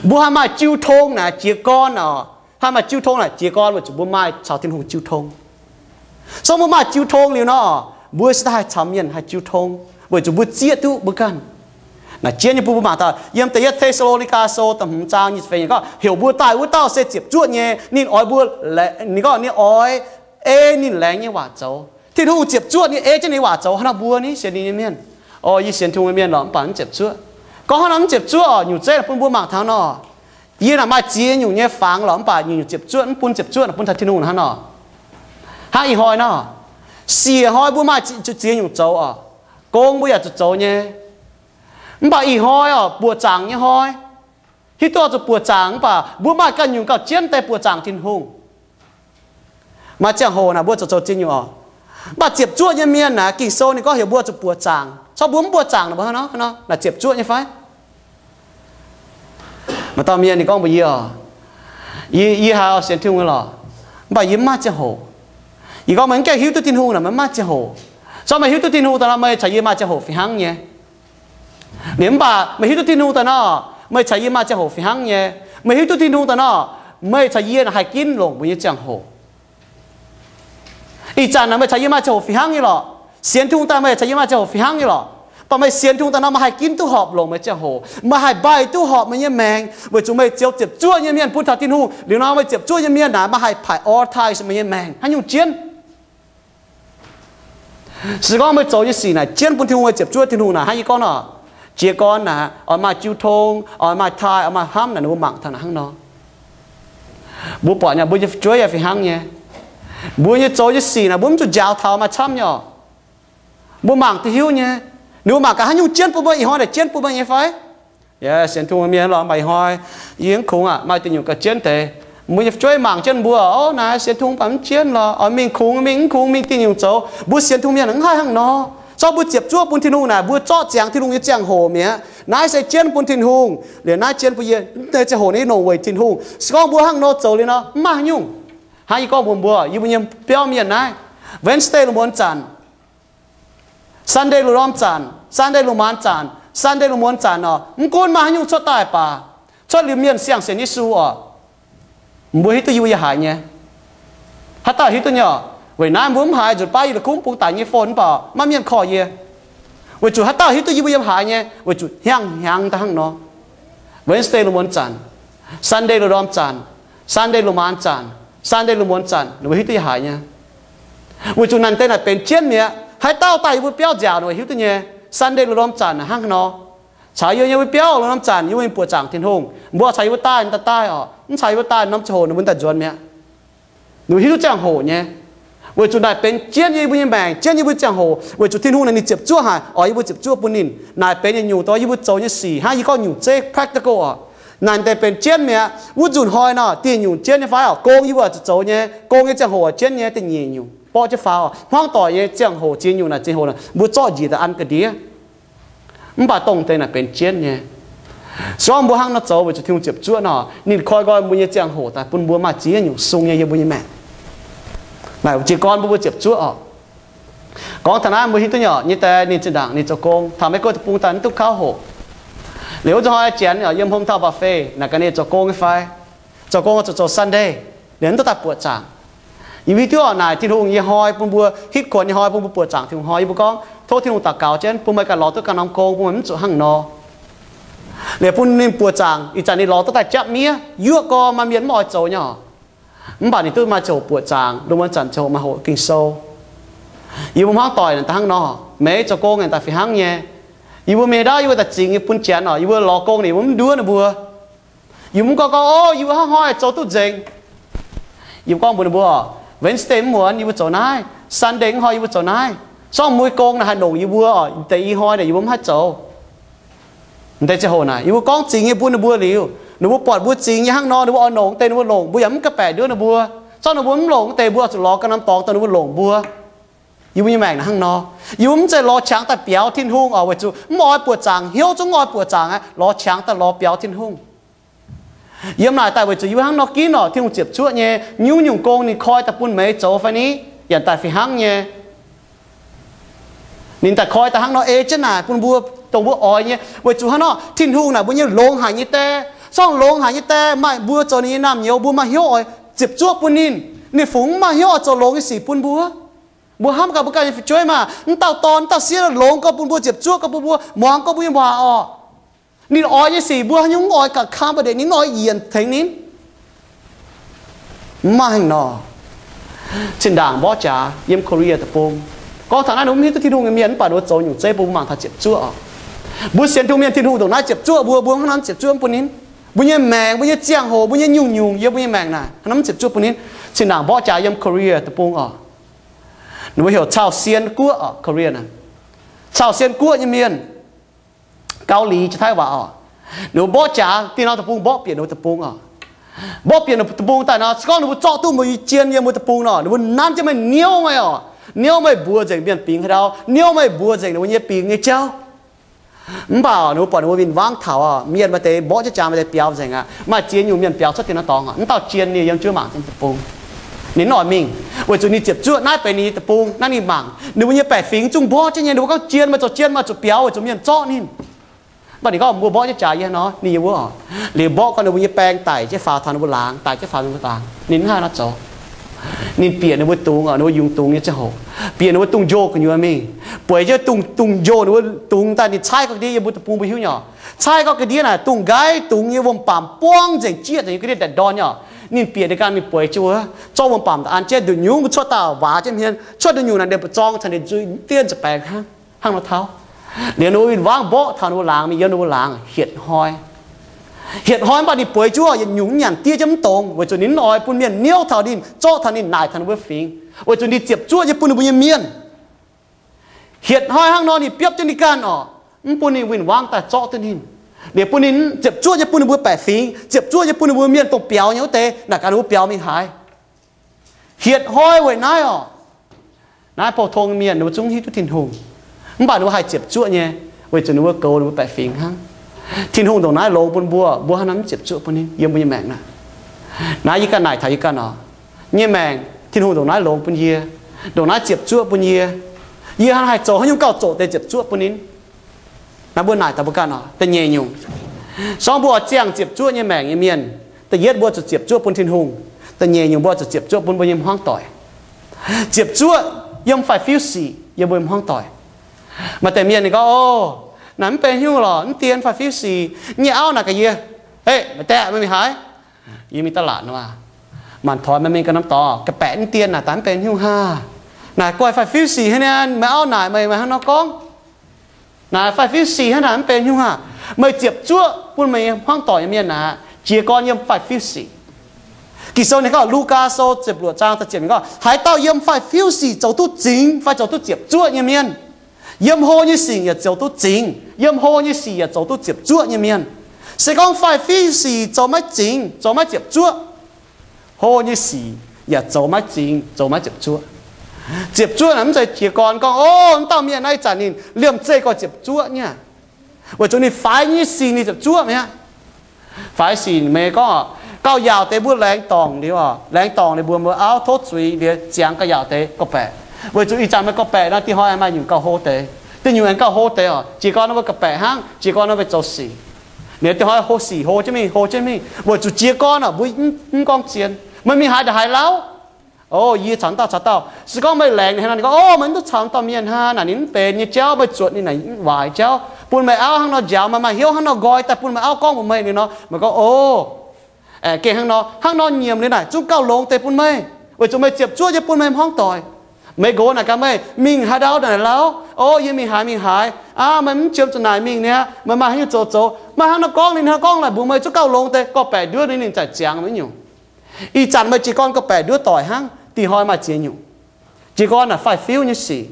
Mbuo haih maaih jiu tong naaic jiez gorn oc. Haih maaih jiu tong naaic jiez gorn weic zuqc mbuo maaih caux Tin-Hungh jiu tong. So mbuo maaih jiu tong liuz nor, mbuo se daaih haih caux mienh haih jiu tong, weic zuqc mbuo zieqv duqv mbuo ganh. Naaiv jienv nyei bun mbuo mangc taux yiem da'yietv Te^saa^lo^ni^gaa Sou da'hmz zaang nyic ziepc feix gorngv, heuc mbuo daaih wuov dauh se ziepc zuoqv nyei. Ninh oix mbuo, ninh gorngv ninh oix ei ninh laengz nyei waac zoux. Tin-Hungh ziepc zuoqv nyei ei jienv ninh waac zoux. Hnangv nor mbuo ni sienx ninh nyei mienh, o, yie sienx Tin-Hungh nyei mienh lorqc, mv baac mv ziepc zuoqv. Gorngv hnangv nor mv ziepc zuoqv oc, nyungc zeiv bun mbuo mangc taux nor, yie naaic maaih ziex nyungc nyei fangx lorqc, mv baac nyungc-nyungc ziepc zuoqv, mv bun ziepc zuoqv, bun taux Tin-Hungh hnangv nor. Hnangv ih hnoi nor, siec hnoi mbuo maaih ziex nyungc zoux oc. Gong mbuo yaac zuqc zoux nyei. Mv baac ih hnoi oc, buoqc zaangc nyei hnoi. Hiuv duqv oix zuqc buoqc zaangc, mv baac mbuo maaih ganh nyungc gauh jienv deix buoqc zaangc Tin-Hungh. Maaih ziangh hoc naaic mbuo zuqc zoux ziex nyungc oc. Mv baac ziepc zuoqv nyei mienh naaic, Ging-Sou ninh gorngv heuc mbuo zuqc buoqc zaangc. Cov mbuo mv buoqc zaangc naaic, mbuo hnangv nor, naaic ziepc zuoqv nyei fai? Maaih dauh mienh ninh gorngv mbuox yie oc, yie, yie haiz oix sienx Tin-Hungh nyei lorqc, mv baac yie mv maaih ziangh hoc. Yie gorngv, meih mv gaengh hiuv duqv Tin-Hungh naaic, meih mv maaih ziangh hoc. Cov meih hiuv duqv Tin-Hungh daaih nor, meih caux yie maaih ziangh hoc fih hnangv nyei. Liuz mv baac meih hiuv duqv Tin-Hungh daaih nor, meih caux yie maaih ziangh hoc fih hnangv nyei. Meih hiuv duqv Tin-Hungh daaih nor, meih caux yie naaic haih ginv longc mbuo nyei ziangh hoc. Ih zanc naaic meih caux yie maaih ziangh hoc fih hnangv nyei lorqc. Sienx Tin-Hungh daaih meih caux yie maaih ziangh hoc fih hnangv nyei lorqc. Mv baac meih sienx Tin-Hungh daaih nor, meih haih ginv duqv horpc longc meih ziangh hoc. Meih haih mbaih duqv horpc meih nyei maengc, weic zuqc meih zoux ziepc zuoqv nyei mienh bun taux Tin-Hungh. Liuz nor meih ziepc zuoqv nyei mienh naaic, meih haih prioritize meih nyei maengc haaix nyungc jienv. Se gorngv meih zoux nyei sic naaic jienv bun Tin-Hungh, meih ziepc zuoqv Tin-Hungh naaic, hnangv yie gorngv nor, jiez gorn naaic, oix maaih jiu tong, oix maaih taaih, oix maaih hnamv naaic, ninh mbuo mangc taux naaic hnangv nor. Mbuo buatc nyei, mbuo nyei fu'jueiv yaac fih hnangv nyei. Mbuo nyei zoux nyei sic naaic, mbuo mv zuqc njaaux taux maaih camv nyei oc. Mbuo mangc duqv hiuv nyei. Ninh mbuo mangc gaax haaix nyungc jienv bun meih, ih hnoi naaic jienv bun meih nyei fai? Yie sienx Tin-Hungh mienh lorqc, mv baac ih hnoi yie mv kungx aqv, maaih deix nyungc gauh jienv deix. Mbuo nyei fu'jueiv mangc jienv mbuo, o, naaiv sienx Tin-Hungh mv baac mv jienv lorqc, oix mingh kungx mingh, mv kungx mingh diuh nyungc zoux. Mbuo sienx Tin-Hungh mienh mv haih hnangv nor. Zorqv mbuo ziepc zuoqv bun Tin-Hungh naaic, mbuo zorqv ziangx Tin-Hungh nyei ziangh hoc mi'aqv. Naaiv se jienv bun Tin-Hungh, liuz naaiv jienv bun yie, naaiv ziangh hoc naaiv yie longc weic Tin-Hungh. Se gorngv mbuo hnangv nor zoux liuz nor, mv maaih haaix nyungc. Hnangv yie gorngv mbuox mbuo, yie mbuo nyei biauv mienh naaiv, Wednesday lungh muonz zanc, Sunday lungh ndorm zanc, Sunday lungh maanz zanc, Sunday lungh muonz zanc oc, mv gunv maaih haaix nyungc cuotv daaih baac, cuotv liuz mienh siang-sienx Yesu oc, mbuo hiuv duqv yie mbuo yiem haaix nyei. Haaix dauh hiuv duqv nyei oc? Weic naaiv mbuo mv haiz nzunc baav yie la'kuqv bungx daic nyei phone mv baac maiv mienh call yie. Weic zuqc haaix dauh hiuv duqv yie mbuo yiem haaix nyei? Weic zuqc hnyangx-hnyangx daaih hnangv nor. Wednesday lungh muonz zanc, Sunday lungh ndorm zanc, Sunday lungh maanz zanc, Sunday lungh muonz zanc, ninh mbuo hiuv duqv yiem haaix nyei. Weic zuqc naaic deix naaic benx jienv mi'aqv. Haaix dauh daaih yie mbuo biauv nziaauc ninh mbuo hiuv duqv nyei. Sunday lungh ndorm zanc hnangv nor. Caux yie nyei mbuo biauv lungh ndorm zanc yie mbuo mingh buoqc zaangc Tin-Hungh. Mbuo caux yie mbuo daaih, daaih, daaih oc. Mv caux yie mbuo daaih norm ziangh hoc ninh mbuo daaih nzuonx mi'aqv. Ninh mbuo hiuv duqv ziangh hoc nyei, weic zuqc naaic benx jienv yie mbuo nyei maengc, jienv yie mbuo ziangh hoc, weic zuqc Tin-Hungh naaic ninh ziepc zuoqv haic oix yie mbuo ziepc zuoqv bun ninh. Naaic benx yietc nyungc dongh yie mbuo zoux nyei sic hnangv yie gorngv nyungc zeiv practical oc. Naaic deix benx jienv mi'aqv. Wuov nzunc hnoi nor, dieh nyungc jienv nyei fai oc, gong yie mbuo oix zuqc zoux nyei, gong nyei ziangh hoc jienv nyei, da'nyeic nyungc borqv jienv fai oc, hmuangv doic nyei ziangh hoc, ziex nyungc naaic ziex hoc naaic mbuo zorqv njiec daaih an ga'ndiev. Mv baac dongh deix naaic benx jienv nyei. Se gorngv mbuo hnangv nor zoux weic zuqc Tin-Hungh ziepc zuoqv nor, ninh koi nqoi mbuo nyei ziangh hoc daaih bun mbuo maaih ziex nyungc sung nyei yiem mbuo nyei maengc. Naaic jiez gorn mbuo mbuo ziepc zuoqv oc. Gorngv taux naaiv mbuo hiuv duqv nyei oc, nyei deix ninh zinh ndaangc ninh zoux gong taux Meiv Guoqv deic-bung daaih mv duqv kauv hoc. Liuz wuov zanc hnoi janx yiem hometown buffet naaic gaax ninh zoux gong nyei fai, zoux gong zuqc zoux Sunday, liuz mv duqv daaih buoqc zaangc. Yie hiuv duqv oc, naaic Tin-Hungh nyei hnoi bun mbuo, hitv kuonx nyei hnoi bun mbuo buoqc zaangc Tin-Hungh hnoi. Yie mbuo gorngv tov Tin-Hungh daux gaux jienv bun meih ganh lorz duqv ganh norm gong, bun meih mv zuqc hnangv nor. Liuz bun ninh buoqc zaangc ih zanc ninh lorz duqv daaih japv miev, yuoqv gorx maaih mienh mv oix zoux nyei oc. Mv baac ninh duqv maaih ziangh hoc buoqc zaangc, lungh muonz zanc ziangh hoc maaih hoqc Ging-Sou. Yie mbuo hmuangv doic naaic daaih hnangv nor, maiv zoux gong naaic daaih fih hnangv nyei. Yie mbuo mingh ndaauv yie mbuo daaih zingx yie bun janx oc, yie mbuo lorz gong ninh mbuo mv nduov ninh mbuo. Yie mbuo mv gorngv gorngv, O, yie mbuo hnangv hnoi zoux duqv nzengc. Yie mbuo gorngv mbuox ninh mbuo, Wednesday mv muonz yie mbuo zoux naaiv, Sunday mv hnoi yie mbuo zoux naaiv. Sorng mueiz gong naaic haih longc yie mbuo oc, deix i hnoi naaic yie mbuo mv haih zoux. Deix ziangh hoc naaic yie mbuo gorngv zingx nyei bun ninh mbuo liuz, ninh mbuo buatc mbuo zingx nyei hnangv nor, ninh mbuo oix longc deix ninh mbuo longc, mbuo yaac mv ga'baeqc nduov ninh mbuo. Sorng ninh mbuo mv longc deix, mbuo oix zuqc lorz ganh norm dorngx dongh ninh mbuo longc mbuo. Yie mbuo nyei maengc naaic hnangv nor. Yie mbuo mv zeiz lorz qangx daaih biaux Tin-Hungh oc, weic zuqc mv oix buoqc zaangc, hnyouv zungv mv oix buoqc zaangc aqv, lorz qangx daaih lorz biaux Tin-Hungh. Yiem naaic daaih weic zuqc yie mbuo hnangv nor ginv oc, Tin-Hungh ziepc zuoqv nyei, nyungc-nyungc gong ninh koi daaih bun meih zoux fai ni, yaac daaih fih hnangv nyei. Ninh daaih koi daaih hnangv nor ei jienv naaic bun mbuo, dongh mbuo oix nyei. Weic zuqc hnangv nor, Tin-Hungh naaic mbuo nyei longx haic nyei die. Sorng longx haic nyei die maaih mbuo zoux ninh nyei naamh nyouz, mbuo maaih hnyouv oix ziepc zuoqv bun ninh. Ninh fungc mv maaih hnyouv oix zoux longx nyei sic bun mbuo. Mbuo hnamv gaax mbuo ganh nyei fu'jueiv maah, mv dauh dorn, mv dauh sieqv longx gorngv bun mbuo, ziepc zuoqv gorngv bun mbuo, muangx gorngv mbuo nyei waac oc. Ninh oix nyei sic mbuo haaix nyungc mv oix gauh kaam ba'deix, ninh mv oix yienc tengx ninh. Mv maaih haaix nor. Zinh ndaangc mborqv jaax yiem Korea deic-bung, gorngv taux naaiv ninh mv hiuv duqv Tin-Hungh nyei mienh mv baac ninh mbuo zoux nyungc zeiv bun mbuo mangc taux ziepc zuoqv oc. Mbuo sienx Tin-Hungh mienh Tin-Hungh ndongc naaiv ziepc zuoqv mbuo, mbuo hnangv nor ziepc zuoqv mv bun ninh. Mbuo nyei maengc, mbuo nyei ziangh hoc, mbuo nyei nyungc-nyungc yiem mbuo nyei maengc naaic hnangv nor mv ziepc zuoqv bun ninh. Zinh ndaangc mborqv jaax yiem Korea deic-bung oc. Ninh mbuo heuc Cau Sien Guoqv oc, Korea naaic. Cau Sien Guoqv nyei mienh, Gau Li jiex Taiv waac oc. Ninh mbuo mborqv jaax dieh norm deic-bung mborqv bieqc ninh mbuo deic-bung oc. Mborqv bieqc ninh mbuo deic-bung daaih nor, se gorngv ninh mbuo zorqv duqv mbuo nyei jien yiem mbuo deic-bung nor, ninh mbuo nanv jienv meih niouv meih oc. Niouv meih mbuox nzengc mienh bingx haaix ndau, niouv meih mbuox nzengc ninh mbuo nyei bingx nyei jauv. Mv baac ninh mbuo buatc ninh mbuo win-wangv taux oc, mienh maaih deix mborqv jienv jaax maaih deix biaux nzengc aqv. Maaih ziex nyungc mienh biaux cuotv dien norm dorngx oc, mv dauh jien ninh yiem jienv mangc jienv deic-bung. Ninh mv oix mingh, weic zuqc ninh ziepc zuoqv naaiv benx ninh nyei deic-bung, naaiv ninh mangc. Ninh mbuo nyei baeqc fingx zungv mborqv jienv nyei, ninh mbuo gorngv jien meih zoux jien, meih zuqc biaux weic zuqc mienh zorqv ninh. Mv baac ninh gorngv mbuo mborqv jienv jaax yie hnangv nor, ninh yiem wuov oc. Liuz mborqv gorngv ninh mbuo nyei baeng daic jienv faaux taux ninh mbuo laangz, daic jienv faaux ninh mbuo laangz. Ninh mv haih nor zoux. Ninh bieqc ninh mbuo dungz oc, ninh mbuo yungz dungz nyei ziangh hoc, bieqc ninh mbuo dungz-njoh gu'nyuoz mingh. Bueix jienv dungz, dungz-njoh ninh mbuo dungz daaih, ninh caaiv gau ga'ndiev yiem mbuo deic-bung mbuo hiuv nyei oc. Caaiv gau ga'ndiev naaic dungz nqaiv dungz nyei wuom-bamc buangv nzengc, jieqv nzengc nyei ga'ndiev ndaapv-ndorn nyei oc. Ninh bieqc ninh ganh mingh bueix jienv wuov, zorqv wuom-bamc daaih an jienv, nduqc nyungc mbuo cuotv dauh waac jienv hmien, cuotv nduqc nyungc naaic ndeic-bung zorng caux ninh nzuih dien ziepc baengx hnangv. Hnangv nor tauv. Liuz ninh mbuo win-wangv mborqv taux ninh mbuo laangz, mingh yiem ninh mbuo laangz hietc hnoi. Hietc hnoi mv baac ninh bueix jienv wuov yietc nyungc mv nyanc diev jienv mv dongz, weic zuqc ninh mv oix bun mienh niouv taux ninh, zorqv taux ninh, naaic taux ninh mbuo fingx, weic zuqc ninh ziepc zuoqv nyei bun ninh mbuo nyei mienh. Hietc hnoi hnangv nor ninh biopv jienv ninh ganh oc, mv bun ninh win-wangv daaih zorqv duqv ninh. Liuz bun ninh ziepc zuoqv nyei bun ninh mbuo baeqc fingx, ziepc zuoqv nyei bun ninh mbuo mienh dongh biaux nyei wuov deix, naaic gaax ninh mbuo biaux mingh haaix. Hietc hnoi weic naaiv oc. Naaiv pou-tong mienh ninh mbuo zungv hiuv duqv Tin-Hungh, mv baac ninh mbuo haih ziepc zuoqv nyei, weic zuqc ninh mbuo goux ninh mbuo baeqc fingx hnangv. Tin-Hungh ndongc naaiv longx bun mbuo, mbuo hnangv nor mv ziepc zuoqv bun ninh yiem mbuo nyei maengc naaic. Naaiv yie ganh naaic taux yie ganh oc. Nyei maengc, Tin-Hungh ndongc naaiv longx bun yie, ndongc naaiv ziepc zuoqv bun yie. Yie hnangv haih zoux haaix nyungc gauh zoqc deix ziepc zuoqv bun ninh? Naaiv mbuo naaic daaih mbuo ganh oc. Da'nyeic nyungc, sorng mbuo oix ziangh ziepc zuoqv nyei maengc nyei mienh, da'yietv mbuo zuqc ziepc zuoqv bun Tin-Hungh. Da'nyeic nyungc mbuo zuqc ziepc zuoqv bun mbuo nyei hmuangv doic. Ziepc zuoqv yiem five fifty yiem mbuo nyei hmuangv doic. Maaih deix mienh ninh gorngv, O, naaic mv benx haaix nyungc lorqc, mv dien five fifty. Nyei auv naaic gaax yie, Ey, maaih deix meih mingh haaix? Yie mingh da'laatc nor. Maanc toix meih mingh ganh norm dorngx, ga'baeqc mv dien naaic daaih mv benx haaix nyungc hnangv. Naaic guai five fifty hnangv naaic, meih auv naaic meih, meih hnangv nor gorngv. Naaic five fifty hnangv naaic mv benx haaix nyungc hnangv. Meih ziepc zuoqv bun meih nyei hmuangv doic nyei mienh naaic, jiez gorn yiem five fifty. Ging-Sou ninh gorngv, Lugaa Sou ziepc luoqc zaang da'ziepc ninh gorngv, haaix dauh yiem faix-fiuv sic zoux duqv zingx fai zoux duqv ziepc zuoqv nyei mienh, yiem hlo nyei sic yaac zoux duqv zingx, yiem hlo nyei sic yaac zoux duqv ziepc zuoqv nyei mienh. Se gorngv faix-fiuv sic zoux maiv zingx, zoux maiv ziepc zuoqv, hlo nyei sic yaac zoux maiv zingx, zoux maiv ziepc zuoqv. Ziepc zuoqv naaic mv zeiz jiez gorn gorngv, o, wuov dauh mienh naaiv ih zanc ninh liemh zeih gorx ziepc zuoqv nyei, weic zuqc ninh faix nyei sic ninh ziepc zuoqv mi'aqv. Faix sic meih gorngv, gauh yaauc deix mbuo laengz dorngc liuz, laengz dorngc liuz mbuo mbuo auv tov zuiz liuz ziangx gauh yaauc deix gorx-baeqc. Weic zuqc ih zanc meih gorx-baeqc nor, dinh hnoi aengx maaih nyungc gauh hlo deix, dinh nyungc aengx gauh hlo deix oc. Jiez gorn nor mbuo gorx-baeqc hnangv, jiez gorn nor mbuo zoux sic, ninh dinh hnoi hlo sic hlo jienv mingh, hlo jienv mingh. Weic zuqc jiez gorn oc, mbuo mv gorngv zien, meih mingh haaix ndongc haaix lauh, o, yie caux wuov dauh caux dauh. Se gorngv meih laengz ninh hnangv nor, ninh gorngv, o, meih mv duqv caux wuov dauh mienh hnangv naaic, ninh mv benx nyei jauv, meih zuotc ninh naaic waaic jauv, bun meih auv hnangv nor njaaux, meih maaih hnyouv hnangv nor nqoi daaih bun meih auv gorngv mbuox meih liuz nor, meih gorngv, o, aengx gengh hnangv nor, hnangv nor nyiemc liuz naaic zungv gauh longx deix bun meih, weic zuqc meih ziepc zuoqv nyei bun meih hmuangv doic. Meih nqox naaic gaax meih, mingh haaix ndau naaic lauh, o, yie mingh haaix mingh haaix, aa, meih mv qiemx zuqc naaic mingh niaa, meih maaih haaix nyungc zoux zoux, maaih hnangv nor gorngv, ninh hnangv gorngv naaic mbuox meih zungv gauh longx deix, gorx-baeqc nduov ninh, ninh zaic ziangx maiv nyungc. Ih zanc meih jiez gorn gorx-baeqc nduov doic hnangv, dinh hnoi maaih ziex nyungc. Jiez gorn naaic faix-fiuv nyei sic.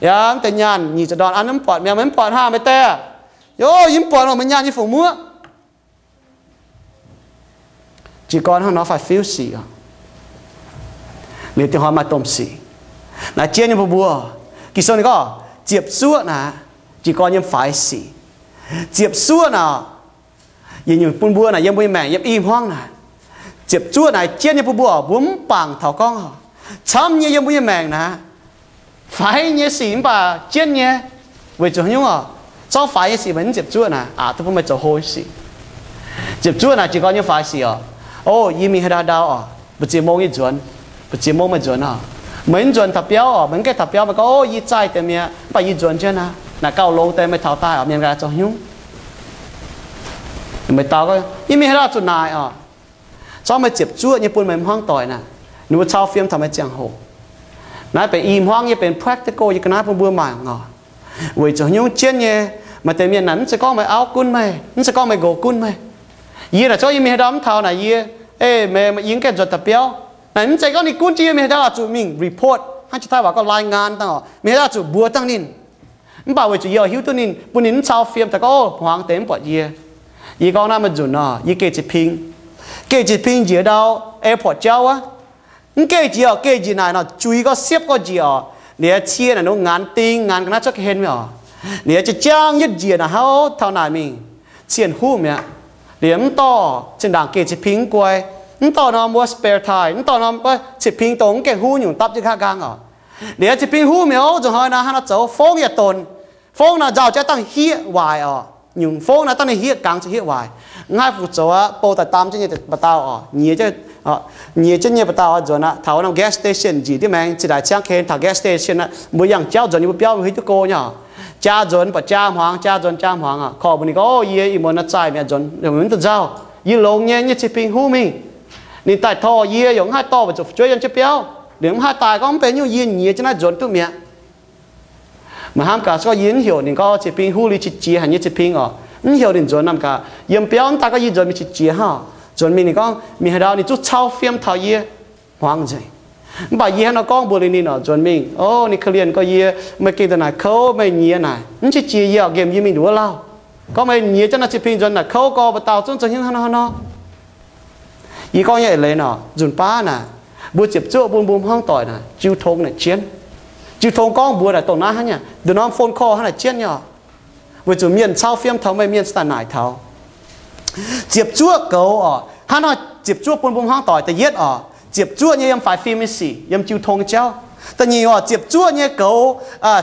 Yaac mv deix nyaanh nyic ziepc ndorn an mv buatc mi'aqv, meih mv buatc hnangv meih deix, o, yie mv buatc nor meih nyaanh nyei fungc muoqv. Jiez gorn hnangv nor faix-fiuv sic oc. Liuz dinh hnoi maaih domh sic. Naaiv jienv nyei mbuo mbuo, Ging-Sou ninh gorngv ziepc zuoqv naaic, jiez gorn yiem faix sic. Ziepc zuoqv naaic, yietc nyungc bun mbuo naaic yiem mbuo nyei maengc yiem i hmuangv naaic, ziepc zuoqv naaic jienv nyei bun mbuo, mbuo mv bangc taux gorngv camv nyei yiem mbuo nyei maengc naaic, faix nyei sic mv baac jienv nyei. Weic zuqc haaix nyungc oc? Zorngv faix nyei sic meih mv ziepc zuoqv naaic, aqc duqv bun meih zoux hlo nyei sic. Ziepc zuoqv naaic jiez gorn nyei faix sic oc. O, yie mingh haaix ndau ndau oc, mbu'ziex mong yie nzuonx, mbu'ziex mong meih nzuonx oc. Meih mv nzuonx taux biauv oc, meih mv gaengh taux biauv, meih gorngv, o, yie zaih deix mi'aqv, mv baac yie nzuonx jienv aqv. Naaic gauh longx deix, meih taux daaih oc, mienh gaax zoux hnyungv. Meih dau, yie mingh haaix ndau zuqc naaic oc. Zorngv meih ziepc zuoqv nyei bun meih hmuangv doic naaic, ninh mbuo cau fiem taux meih ziangh hoc. Naaiv benx i hmuangv nyei, benx practical nyei ga'naaiv bun mbuo mangc oc. Weic zuqc haaix nyungc jienv nyei, maaih deix mienh naaic mv zeiz gorngv meih auv gunv meih, mv zeiz gorngv meih nqox gunv meih. Yie naaic zorngv yie mingh haaix ndau mv taux naaic yie, ei, meih, yie mv gaengh nzuonx daaih biauv. Naaic mv zeiz gorngv ninh gunv jienv yie mingh haaix ndau oix zuqc mingh report hnangv, jiex Taiv waac gorngv รายงาน dangh oc, mingh haaix ndau oix zuqc mbuox dangh ninh. Mv baac weic zuqc yie oix hiuv duqv ninh, bun ninh mv cau fiem daaih gorngv, o, hmuangx deix mv buatc yie. Yie gorngv naaiv maaih nzunc nor, yie geh ziex ping, geh ziex ping njiec ndau airport jauv wuov. Mv geh jiex oc, geh njiec naaic nor, juiz gorngv siepv gorngv njiec oc. Liuz cie naaic nor nganx ding, nganx ga'naaiv cuotv ga'hlen mingh oc. Liuz jiex jangv yietv njiec naaic hnangv taux naaic mingh, cien huv mi'aqv. Liuz mv dorh, zinh ndaangc geh ziex ping mv guai, mv dorh norm wuov spare tire, mv dorh norm wuov ziex ping dongh mv gaengh huv nyungc dapv jienv nqa'haav nqaang oc. Liuz ziex ping huv mi'aqv oc, nzunc hnoi naaic hnangv nor zoux fongv yaac donc. Fongv naaic nzauh jaav dangh hieqv waaic oc. Nyungc fongv naaiv dangh ninh hieqv gangx zuqc hieqv waaic. Mv haih fu zoux aqv, bou daaih dam jienv nyei ba'dauh oc, nyiex jienv, nyiex jienv nyei ba'dauh oix nzuonx aqv. Taux norm gas station njiec ndiev maengx, zinh ndaangc ciangv ga'hlen taux gas station aqv, mbuo yangh jauv nzuonx nyei, mbuo biauv mbuo hiuv duqv go nyei oc. Jaa nzuonx baac jaa hmuangx, jaa nzuonx jaa hmuangx oc. Korv mbuox ninh gorngv, o, yie ih muonz naaiv zaih mi'aqv, nzuonx mv duqv nzauh. Yie longx nyei, nyei cin-ping huv mingh. Ninh daaih torh yie yaac mv haih dorh weic zuqc fu'jueiv yiem jienv biauv. Ninh mv haih daaih gorngv mv benx nyungc, yie nyiex jienv naaiv nzuonx duqv mi'aqv. Meih hnamv gaax, se gorngv yie mv heuc ninh gorngv cin-ping huv liuz qiex jiez haic nyei cin-ping oc, mv heuc ninh nzuonx, hnamv gaax yiem biauv mv daaih gorngv yie nzuonx mingh qiex jiez hnangv. Nzuonx mingh ninh gorngv mingh haaix ndau ninh zungv cau fiem taux yie, hmuangx nzengc. Mv baac yie hnangv nor gorngv mbuox liuz ninh oc, nzuonx mingh, o, ninh korv-lienh gorngv yie, meih gengh daaih naaic kouv, meih nyiex naaic mv qiex jiez yie oc, nqemh yie mingh nduov lauh. Gorngv meih nyiex jienv naaiv cin-ping nzuonx naaic kouv gorx, ba'dauh zungv zoux hnyouv hnangv nor hnangv nor. Yie gorngv nyei eix leiz nor, nzunc baav naaic, mbuo ziepc zuoqv bun mbuo hmuangv doic naaic, jiu tong naaic jienv. Jiu tong gorngv mbuox naaic dongh naaiv hnangv nyei, nduqc norm phone call hnangv naaic jienv nyei oc. Weic zuqc mienh cau fiem taux meih, mienh cingx daaih naaic taux. Ziepc zuoqv goux oc, hnangv nor ziepc zuoqv bun mbuo hmuangv doic da'yietv oc, ziepc zuoqv nyei yiem faix fim nyei sic, yiem jiu tong nyei jauv. Da'nyeic oc, ziepc zuoqv nyei goux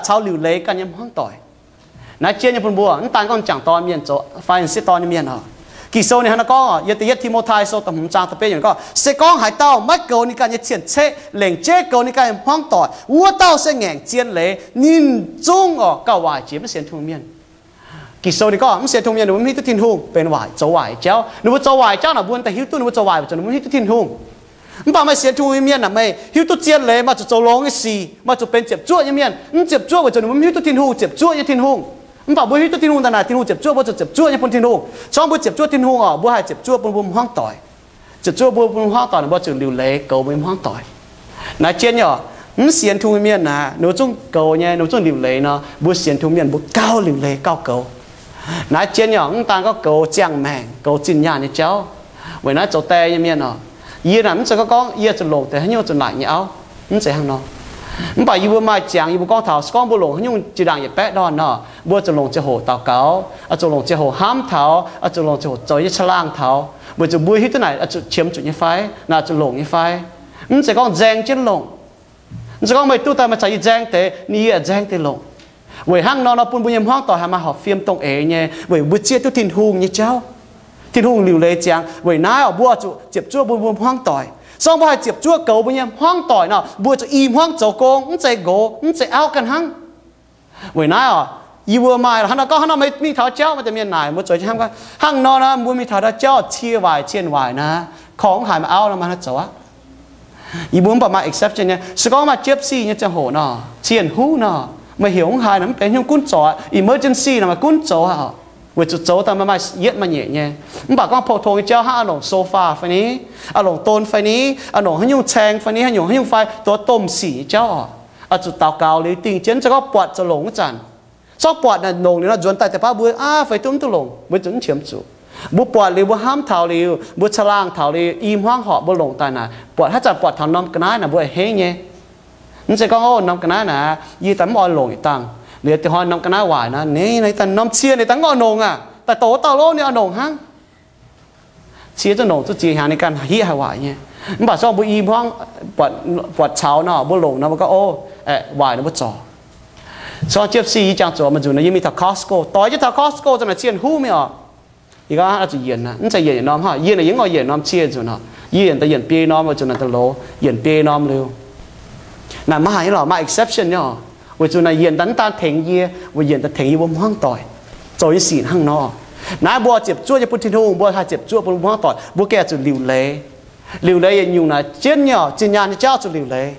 caux liuc leiz ganh nyei hmuangv doic. Naaiv jienv nyei bun mbuo, mv daan gorngv m'jangc dorn mienh zoux fai m'sieqv dorn nyei mienh oc. Ging-Sou ninh hnangv naaiv gorngv oc, yiem da'yietv Ti^mo^tai Sou da'hmz zaang da'betv yiemc gorngv, se gorngv haaix dauh maiv goux ninh ganh nyei cien-ceqv, lengc jeiv goux ninh ganh nyei hmuangv doic, wuov dauh se ngaengc zien leiz, ninh zungv oc gauh waaic jiex maiv sienx Tin-Hungh mienh. Ging-Sou ninh gorngv mv sienx Tin-Hungh mienh ninh mbuo mv hiuv duqv Tin-Hungh, benx waaic, zoux waaic jauv. Ninh mbuo zoux waaic jauv naaic mbuo daaih hiuv duqv ninh mbuo zoux waaic, weic zuqc ninh mbuo mv hiuv duqv Tin-Hungh. Mv baac meih sienx Tin-Hungh nyei mienh naaic, meih hiuv duqv zien leiz, maaih zuqc zoux longx nyei sic, maaih zuqc benx ziepc zuoqv nyei mienh. Mv ziepc zuoqv weic zuqc ninh mbuo mv hiuv duqv Tin-Hungh, ziepc zuoqv nyei Tin-Hungh. Mv baac mbuo hiuv duqv Tin-Hungh daaih naaic, Tin-Hungh ziepc zuoqv, mbuo zuqc ziepc zuoqv nyei bun Tin-Hungh. Corngv mbuo ziepc zuoqv Tin-Hungh oc, mbuo haih ziepc zuoqv bun mbuo hmuangv doic. Ziepc zuoqv mbuo, mbuo hmuangv doic naaic, mbuo zuqc liuc leiz goux mbuo nyei hmuangv doic. Naaiv jienv nyei oc, mv sienx Tin-Hungh mienh naaic, ninh mbuo zungv goux nyei, ninh mbuo zungv liuc leiz nor, mbuo sienx Tin-Hungh mienh mbuo gauh liuc leiz gauh goux. Naaiv jienv nyei oc, mv daan gorngv goux ziangh maengc, goux zinh nyaanh nyei jauv. Weic naaiv zoux die nyei mienh oc, yie naaic mv zeiz gorngv gorngv yie zuqc longc deix haaix nyungc zuqc naaic nyei auv. Mv zeiz hnangv nor. Mv baac yie mbuo maaih ziangx yie mbuo gorngv taux, se gorngv mbuo longc haaix nyungc jiex ndaangc yietc baeqv ndorn nor, mbuo zuqc longc ziangh hoc daux gaux, oix zuqc longc ziangh hoc hnamv taux, oix zuqc longc ziangh hoc zoux nyei caangh laangh taux, weic zuqc mbuo hiuv duqv naaic oix zuqc qiemx zuqc nyei fai, naaic oix zuqc longc nyei fai. Mv zeiz gorngv nzaeng jienv longc. Mv zeiz gorngv meih duqv daaih meih caux yie nzaeng deix, ninh yie nzaeng deix longc. Weic hnangv nor nor bun mbuo nyei hmuangv doic haih maaih horpc fiem dongh eix nyei, weic mbuo zieqv duqv Tin-Hungh nyei jauv. Tin-Hungh liuc leiz ziangx. Weic naaiv oc, mbuo zuqc ziepc zuoqv bun mbuo hmuangv doic. Se gorngv mbuo haih ziepc zuoqv goux mbuo nyei hmuangv doic nor, mbuo zuqc i hmuangv zoux gong, mv zeiz nqox, mv zeiz auv ganh hnangv. Weic naaiv oc, yie mbuo maaih hnangv nor gorngv, hnangv nor meih mingh taux jauv, maaih deix mienh naaic mbuo zoux hnangv nor, hnangv nor naaic mbuo mingh taux ndau jauv cie waaic cien waaic naaic, korv mv haiz maaih auv nor maaih hnangv zoux aqv. Yie mbuo mv baac maaih exception nyei. Se gorngv maaih gypsy nyei ziangh hoc nor, cien huv nor, meih heuc mv haiz naaic mv benx haaix nyungc, gunv zoux aqv. Emergency nor maaih gunv zoux aqv oc. Weic zuqc zoux daaih maaih yietv maaih nyeic nyei. Mv baac gorngv pou-tong nyei jauv hnangv a'longc sofa fai ni, a'longc don fai ni, a'longc haaix nyungc caeng fai ni, haaix nyungc haaix nyungc fai, zoux domh sic nyei jauv oc, oix zuqc daux gaux liuz dingh jienv, mv zeiz gorngv buatc zoux longc wuov zanc. Se gorngv buatc naaic longc liuz nor, nzuonx daaih deix baav mbuo aav feix duqv mv duqv longc, mbuo zuqc mv qiemx zuqc. Mbuo buatc liuz, mbuo hnamv taux liuz, mbuo caangh laangh taux liuz, i hmuangv horpc mbuo longc daaih naaic, buatc haaix zanc buatc taux norm ga'naaiv naaic mbuo a'hneiv nyei. Mv zeiz gorngv, o, norm ga'naaiv naaic yie daaih mv oix longc yietc dangh, liuz da'hnoi norm ga'naaiv waaic nor, ninh daaih norm cie ninh daaih mv oix longc aqv, daaih doqc wuov dauh lov ninh oix longc hnangv. Cie zuqc longc zuqc ziex hnyangx ninh ganh hiev haih waaic nyei. Mv baac se gorngv mbuo i hmuangv buatc caux nor, mbuo longc nor mbuo gorngv, o, waaic nor mbuo zorc. Se gorngv gypsy yie jangx zuqc maaih nzunc nor yie mingh taux Costco, doix jienv taux Costco zanc naaic cien huv mingh oc. Yie gorngv oix zuqc yienc aqv, mv zeiz yienc yietc norm hnangv. Yie naaic yie mv oix yienc norm cie nzunc oc. Yie yienc daaih yienc biei norm, weic zuqc naaic daaih loz yienc biei norm liuz. Naaic maiv haaix nyungc lorqc, maaih exception nyei oc. Weic zuqc naaic yienc daaih mv daan tengx yie, weic yienc daaih tengx yie mbuo hmuangv doic zoux nyei sic hnangv nor. Naaiv mbuo ziepc zuoqv nyei bun Tin-Hungh, mbuo haih ziepc zuoqv bun mbuo hmuangv doic, mbuo gengh zuqc liuc leiz. Liuc leiz yietc nyungc naaic jienv nyei oc, zinh nyaanh nyei jauv zuqc liuc leiz.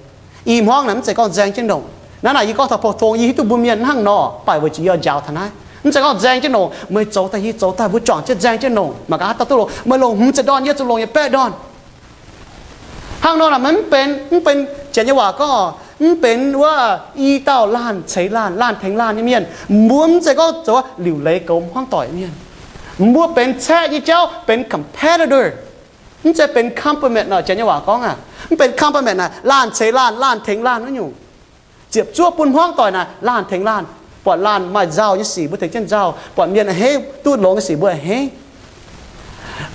I hmuangv naaic mv zeiz gorngv nzaeng jienv longc. Naaiv naaic yie gorngv taux pou-tong, yie hiuv duqv mbuo mienh hnangv nor, mv baac weic zuqc yie oix njaaux taux naaiv. Mv zeiz gorngv nzaeng jienv longc, meih zoux daaih yie zoux daaih, mbuo juangc jienv nzaeng jienv longc, mangc gaax haaix dauh duqv longc. Meih longc hmz ziepc ndorn, yie zuqc longc yietc baeqv ndorn. Hnangv nor naaic, maiv benx, mv benx, janx nyei waac gorngv, mv benx wuov i dauh laanh ceix laanh, laanh tengx laanh nyei mienh. Mbuo mv zeiz gorngv zoux liuc leiz goux hmuangv doic mienh. Mbuo benx caeqv nyei jauv benx competitor. Mv zeiz benx complement nor, janx nyei waac gorngv aqv, mv benx complement naaic, laanh ceix laanh, laanh tengx laanh wuov nyungc. Ziepc zuoqv bun hmuangv doic naaic, laanh tengx laanh. Buatc laanh maaih nzauh nyei sic mbuo tengx jienv nzauh, buatc mienh a'hneiv duqv longx nyei sic mbuo a'hneiv.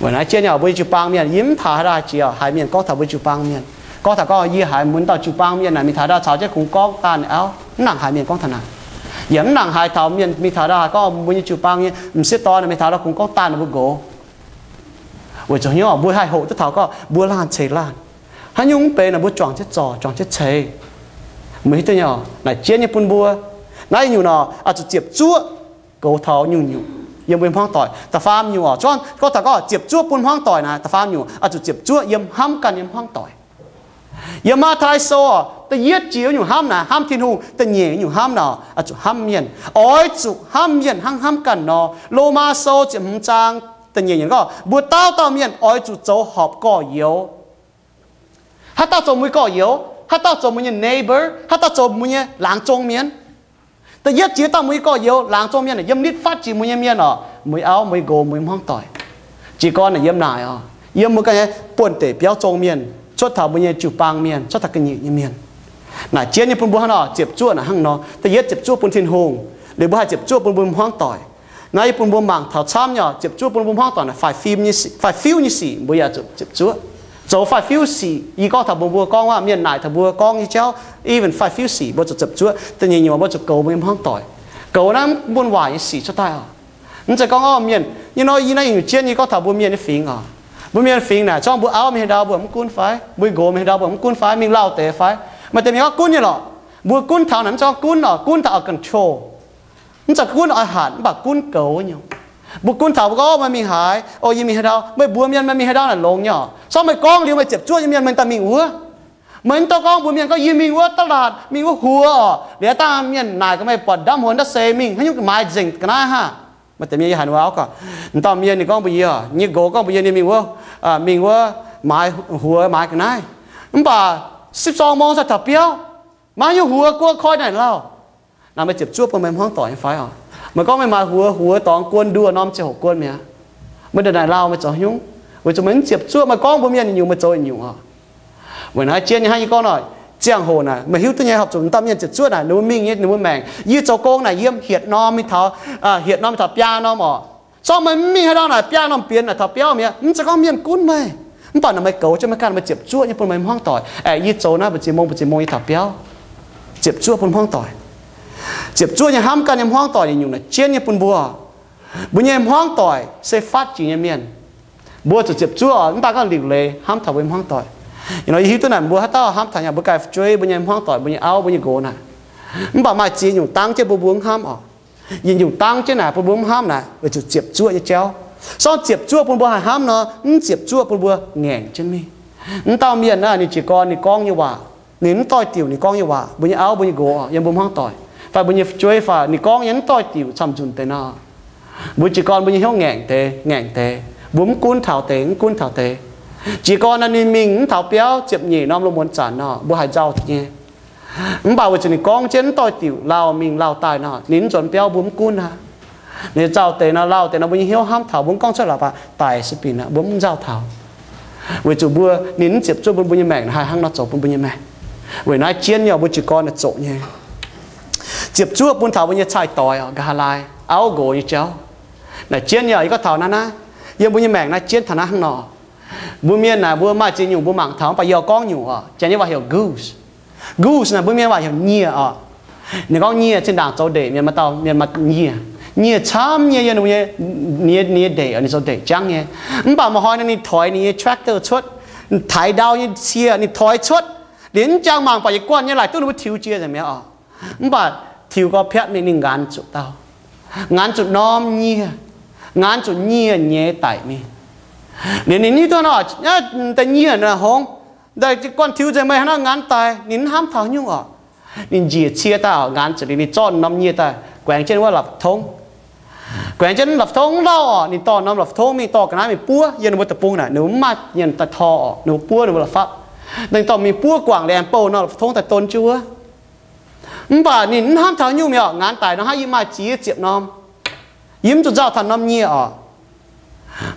Weic naaiv jienv nyei mbuo nyei jiu-baang mienh, yie mv taux haaix dauh jiex haiz mienh gorngv taux mbuo jiu-baang mienh. Gorngv taux gorngv yie haiz mbuo dauh jiu-baang mienh naaic mingh taux ndau caux jienv kungx gorngv daanh auv, mv nangc haiz mienh gorngv taux naaic. Yaac mv nangc haiz taux mienh mingh taux ndau haaix gorngv mbuo nyei jiu-baang mienh m'sieqv dorn mingh taux ndau kungx gorngv daanh ninh mbuo nqox. Weic zuqc hnyouv mbuo haih hoqc duqv taux gorngv mbuo laanh ceix laanh. Haaix nyungc mv benx naaic mbuo juangc jienv zorc, juangc jienv ceix. Mbuo hiuv duqv nyei, naaic jienv nyei bun mbuo. Naaiv nyungc nor, oix zuqc ziepc zuoqv goux taux nyungc-nyungc yiem mbuo hmuangv doic. Da'faam nyungc oc, gorngv taux gorngv ziepc zuoqv bun hmuangv doic naaic, da'faam nyungc oix zuqc ziepc zuoqv yiem hnamv ganh nyei hmuangv doic. Yiem Matv^taai Sou oc, da'yietv jiex nyungc hnamv naaic, hnamv Tin-Hungh. Da'nyeic nyungc hnamv naaic, oix zuqc hnamv mienh. Oix zuqc hnamv mienh hnangv hnamv ganh nor. Lomaa Sou ziepc hmz zaang da'nyeic yiemc gorngv, mbuo dauh dauh mienh oix zuqc zoux horpc gorx-youz. Haaix dauh zoux mbuo nyei gorx-youz? Haaix dauh zoux mbuo nyei neighbor? Haaix dauh zoux mbuo nyei laangz zong mienh? Da'yietv jiex dauh mbuo nyei gorx-youz, laangz zong mienh, yiem nitv fatv jiex mbuo nyei mienh oc, mbuo nyei auv, mbuo nyei nqox, mbuo nyei hmuangv doic. Jiez gorn naaic yiem naaic oc, yiem mbuo ganh nyei buonv-deic biauv zong mienh, cuotv taux mbuo nyei jiu-baang mienh, cuotv taux ga'nyiec nyei mienh. Naaic jienv nyei bun mbuo hnangv nor, ziepc zuoqv naaic hnangv nor. Da'yietv ziepc zuoqv bun Tin-Hungh, liuz mbuo haih ziepc zuoqv bun mbuo hmuangv doic. Naaiv yie bun mbuo mangc taux camv nyei oc, ziepc zuoqv bun mbuo hmuangv doic naaic faix-fim nyei sic, faix-fiuv nyei sic mbuo yaac zuqc ziepc zuoqv. Zoux faix-fiuv sic, yie gorngv taux mbuo, mbuo gorngv waac mienh naaic taux mbuo gorngv nyei jauv, even faix-fiuv sic mbuo zuqc ziepc zuoqv. Da'nyeic nyungc mbuo zuqc goux mbuo nyei hmuangv doic. Goux naaiv bun waaic nyei sic cuotv daaih oc. Mv zeiz gorngv, o, mienh, you know, yie naaiv nyungc jienv yie gorngv taux mbuo mienh nyei fingx oc. Mbuo mienh fingx naaic, zorngv mbuo auv mingh haaix ndau mbuo mv gunv fai, mbuo nqox mingh haaix ndau mbuo mv gunv fai, mingh lauh deix fai. Maaih deix mienh gorngv gunv nyei lorqc. Mbuo gunv taux naaic mv zeiz gorngv gunv oc, gunv taux oix control. Mv zeiz gunv oix hatc, mv baac gunv goux nyungc. Mbuo gunv taux mbuo gorngv, o, meih mingh haaix, o, yie mingh haaix ndau, meih mbuox mienh meih mingh haaix ndau naaic longx nyei oc. Se gorngv meih gorngv liuz meih ziepc zuoqv nyei mienh, meih daaih mingh wuov. Meih mv dungx gorngv mbuox mienh gorngv, yie mingh wuov da'laatc, mingh wuov huo oc. Liuz dangh mienh naaic gaax meih, buatc ndamv huonx ndaav seix mingh haaix nyungc maaiz nzengc ga'naaiv hnangv. Maaih deix mienh yie haiz ninh mbuo gorngv, m'dauh mienh ninh gorngv mbuox yie, nyei nqox gorngv mbuox yie ninh mingh wuov, mingh wuov maaiz huox maaiz ga'naaiv, mv baac sipv sorng mong sai taux biauv, maiv nyungc huox guoqv koi naaic lauh. Naaiv meih ziepc zuoqv bun meih hmuangv doic nyei fai oc? Meih gorngv meih maaiz huox, huox dorngx guon nduoh norm ziangh hoc guon mi'aqv. Meih ndongc naaic lauh meih zoux haaix nyungc? Weic zuqc meih mv ziepc zuoqv, meih gorngv mbuo mienh yietc nyungc meih zoux yietc nyungc oc. Weic naaiv jienv nyei hnangv yie gorngv nor, ziangh hoc naaic meih hiuv duqv nyei, horpc zuqc dauh mienh ziepc zuoqv naaic ninh mbuo mingh nyei, ninh mbuo maengc. Yie zoux gong naaic yiem hietc norm mingh taux, hietc norm mingh taux biaa norm oc. Sorng meih mv mingh haaix ndau naaic biaa norm bienx naaic taux biauv mi'aqv. Mv zeiz gorngv mienh gunv meih, mv baac naaic meih goux jienv meih ganh, meih ziepc zuoqv nyei bun meih hmuangv doic. Aengx yie zoux naaiv mbu'ziex mong mbu'ziex mong nyei taux biauv. Ziepc zuoqv bun hmuangv doic. Ziepc zuoqv nyei hnamv ganh nyei hmuangv doic yietc nyungc naaic jienv nyei bun mbuo. Mbuo nyei hmuangv doic se faatv jiex nyei mienh. Mbuo zuqc ziepc zuoqv oc, mv baac gorngv liuc leiz hnamv taux mbuo nyei hmuangv doic. Ih hnoi yie hiuv duqv naaic mbuo haaix dauh hnamv taux nyei, mbuo ganh fu'jueiv, mbuo nyei hmuangv doic, mbuo nyei auv, mbuo nyei nqox naaic. Mv baac maaih ziex nyungc dangv jienv bun mbuo mv hnamv oc. Yietc nyungc dangv jienv naaic bun mbuo mv hnamv naaic weic zuqc ziepc zuoqv nyei jauv. Sorng ziepc zuoqv bun mbuo haih hnamv nor, mv ziepc zuoqv bun mbuo ngaengc jienv mingh. Mv dauh mienh naaic ninh jiez gorn ninh gorngv nyei waac, ninh mv doix-diuc ninh gorngv nyei waac, mbuo nyei auv, mbuo nyei nqox, yiem mbuo hmuangv doic, fai mbuo nyei fu'jueiv fai ninh gorngv nyei mv doix-diuc camv-nzunc deix nor, mbuo jiez gorn mbuo nyei hnyouv ngaengc deix, ngaengc deix. Mbuo mv gunv taux deix, mv gunv taux deix. Jiez gorn naaic ninh mingh mv taux biauv ziepc nyeic norm lungh muonz zanc nor, mbuo haiz nzauh nyei. Mv baac weic zuqc ninh gorngv jienv mv doix-diuc lauh mingh lauh daaih nor, ninh mv nzuonx biauv mbuo mv gunv aqv. Ninh nzauh deix nor, lauh deix nor, mbuo nyei hnyouv hnamv taux mbuo mv gorngv cuotv lorqc, baac daic se binc aqv, mbuo mv nzauh taux. Weic zuqc mbuo, ninh mv ziepc zuoqv bun mbuo nyei maengc haih hnangv nor zoux bun mbuo nyei maengc. Weic naaiv jienv nyei mbuo jiez gorn naaic zoqc nyei. Ziepc zuoqv bun taux mbuo nyei cai-doix oc, nqa'haav laai, auv nqox nyei jauv. Naaic jienv nyei oc, yie gorngv taux naaiv naaiv, yiem mbuo nyei maengc naaiv jienv taux naaiv hnangv nor. Mbuo mienh naaic mbuo maaih ziex nyungc mbuo mangc taux, mv baac yie gorngv nyungc oc. Janx nyei waac heuc goose. Goose naaic mbuo mienh waac heuc nyieh oc. Ninh gorngv nyieh, zinh ndaangc zoux ndeic mienh maaih dauh mienh maaih nyieh. Nyieh camv nyei yiem ninh nyei, ninh nyei ndeic, ninh zoux ndeic jangv nyei. Mv baac maaih hnoi nor ninh toix ninh nyei tractor cuotv, taaix ndau nyei cie ninh toix cuotv. Liuz mv jangx mangc baac yietc guanh nyei laaic duqv ninh mbuo tiux jiex nzengc mi'aqv oc. Mv baac tiux gorx-piatv mingh ninh nganx zuqc dauh, nganx zuqc norm nyieh, nganx zuqc nyieh nyei daic mingh. Liuz ninh hiuv duqv nor, deix nyieh naaic hngongx, daaih guanh tiux nzengc meih hnangv nor nganx daic, ninh mv hnamv taux nyungc oc. Ninh njiec cie daaih oc, nganx zuqc liuz ninh zorqv norm nyieh daaih guaengx jienv wuov la'fapc tongv. Guaengx jienv la'fapc tongv mv lauh oc, ninh dorh norm la'fapc tongv mingh dorh ga'naaiv mingh buov yiem ninh mbuo deic-bung naaic, ninh mbuo mv maaih mienh daaih tor oc, ninh mbuo buov ninh mbuo la'fapc. Ninh dorh mingh buov guangc liuz aengx bouh norm la'fapc tongv daaih don jienv wuov. Mv baac ninh mv hnamv taux nyungc mi'aqv oc, nganx daic nor hnangv yie maaih ziex ziepc norm, yie mv zuqc nzauh taux norm nyieh oc.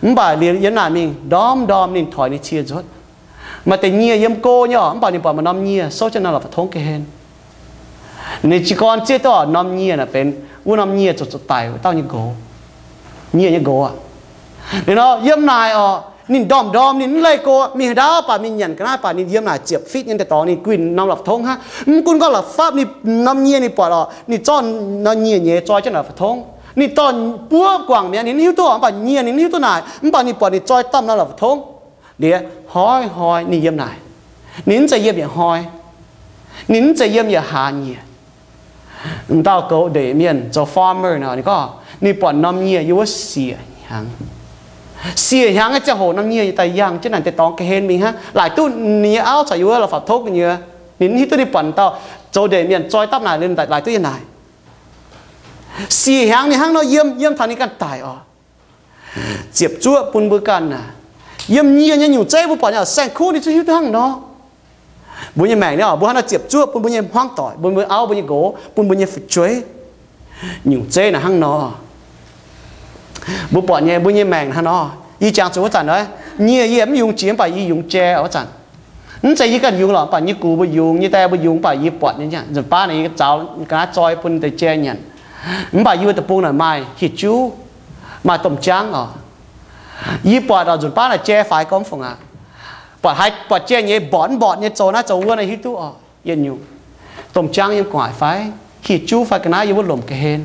Mv baac liuz yiem naaic mingh ndorm ndorm ninh toix ninh cie nzuotv. Maaih deix nyieh yiem go nyei oc, mv baac ninh buatc maaih norm nyieh souv jienv norm la'fapc tongv ga'hlen. Ninh jiez gorn zieqv duqv oc, norm nyieh naaic benx wuov norm nyieh zoux zuqc daic wuov dauh nyei nqox. Nyieh nyei nqox aqv. Liuz nor yiem naaic oc, ninh ndorm-ndorm ninh mv leih go, mingh haaix ndau baac mingh nyanc ga'naaiv baac ninh yiem naaic ziepc fitv nyei daaih dorngx ninh guinh norm la'fapc tongv hnangv. Mv gunv gorngv la'fapv ninh norm nyieh ninh buatc oc, ninh zorqv norm nyieh nyei zoi jienv la'fapc tongv. Ninh dorh buov guangc mi'aqv, ninh mv hiuv duqv oc, mv baac nyieh ninh mv hiuv duqv naaic, mv baac ninh buatc ninh zoi damh norm la'fapc tongv. Liuz hnoi hnoi ninh yiem naaic, ninh mv zeiz yiem yietc hnoi, ninh mv zeiz yiem yietc hlaax nyiec. M'dauh goux ndeic mienh zoux farmer nor, ninh gorngv ninh buatc norm nyieh yiem wuov siec hnyangx. Siec hnyangx nyei ziangh hoc norm nyieh daaih yangh jienv naaic deix dorngx ga'hlen mingh hnangv, laaic duqv ninh nyei auv caux yiem wuov la'fapc tongv gu'nyuoz. Ninh mv hiuv duqv ninh buatc dauh zoux ndeic mienh zoi dapv naaic, laaic duqv yiem naaic. Siec hnyangx ninh hnangv nor yiem, yiem taux ninh ganh daic oc. Ziepc zuoqv bun mbuo ganh naaic, yiem nyieh nyei nyungc zeiv mbuo buatc nyei oc, saeng-kuv ninh zungv hiuv duqv hnangv nor. Mbuo nyei maengc nyei oc, mbuo hnangv nor ziepc zuoqv bun mbuo nyei hmuangv doic, bun mbuo auv, mbuo nyei nqox, bun mbuo nyei fu'jueiv. Nyungc zeiv naaic hnangv nor. Mbuo buatc nyei, mbuo nyei maengc hnangv nor. Yie jangx zuqc wuov zanc nor, nyieh yie mv yungz jiex mv baac yie yungz jai wuov zanc. Mv zeiz yie ganh yungz lorqc, mv baac yie gux mbuo yungz, yie die mbuo yungz, mv baac yie buatc nyei. Nzunc baav naaic yie zaux ga'naaiv zoi bun deix jai nyanc. Mv baac yie wuov deic-bung naaic maaih hieh-juv, maaih domh jaangv oc. Yie buatc oc, nzunc baav naaic jai faix gormx fungc aqv. Buatc haaix, buatc jai nyei mborqc mv mborqc nyei, zoux naaiv zoux wuov naaiv hiuv duqv oc. Yietc nyungc domh jaangv yiem gu'nguaaic fai hieh-juv fai ga'naaiv yiem wuov lomc ga'hlen.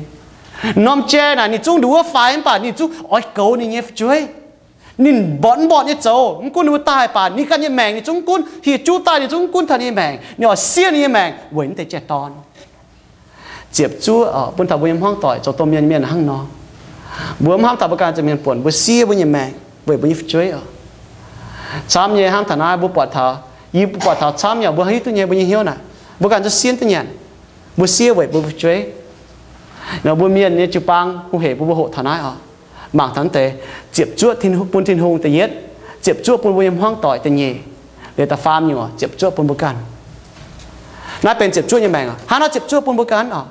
Norm jai naaic ninh zungv nduov faix mv baac ninh zungv oix goux ninh nyei fu'jueiv. Ninh mborqc mv mborqc nyei zoux, mv gunv ninh mbuo daaih baac ninh ganh nyei maengc ninh zungv mv gunv, hieh-juv daaih ninh zungv mv gunv taux ninh nyei maengc, ninh oix siev ninh nyei maengc weic naaiv deix jai-dorn. Ziepc zuoqv bun taux mbuo nyei hmuangv doic zoux domh mienh mienh hnangv nor. Mbuo mv hnamv taux mbuo ganh zoux mienh buonc, mbuo siev mbuo nyei maengc weic mbuo nyei fu'jueiv oc. Camv nyei hnamv taux naaiv mbuo buatc taux, yie mbuo buatc taux camv nyei, mbuo hiuv duqv nyei, mbuo nyei hnyouv naaic, mbuo ganh zungv sienv duqv nyanc. Mbuo siev weic mbuo fu'jueiv. Nor mbuo mienh nyei jiu-baang hungh hec mbuo, mbuo hoqc taux naaiv oc. Mangc taux naaiv deix ziepc zuoqv bun Tin-Hungh da'yietv, ziepc zuoqv bun mbuo nyei hmuangv doic da'nyeic, liuz da'faam nyungc ziepc zuoqv bun mbuo ganh. Naaiv benx ziepc zuoqv nyei maengc. Hnangv naaiv ziepc zuoqv bun mbuo ganh oc.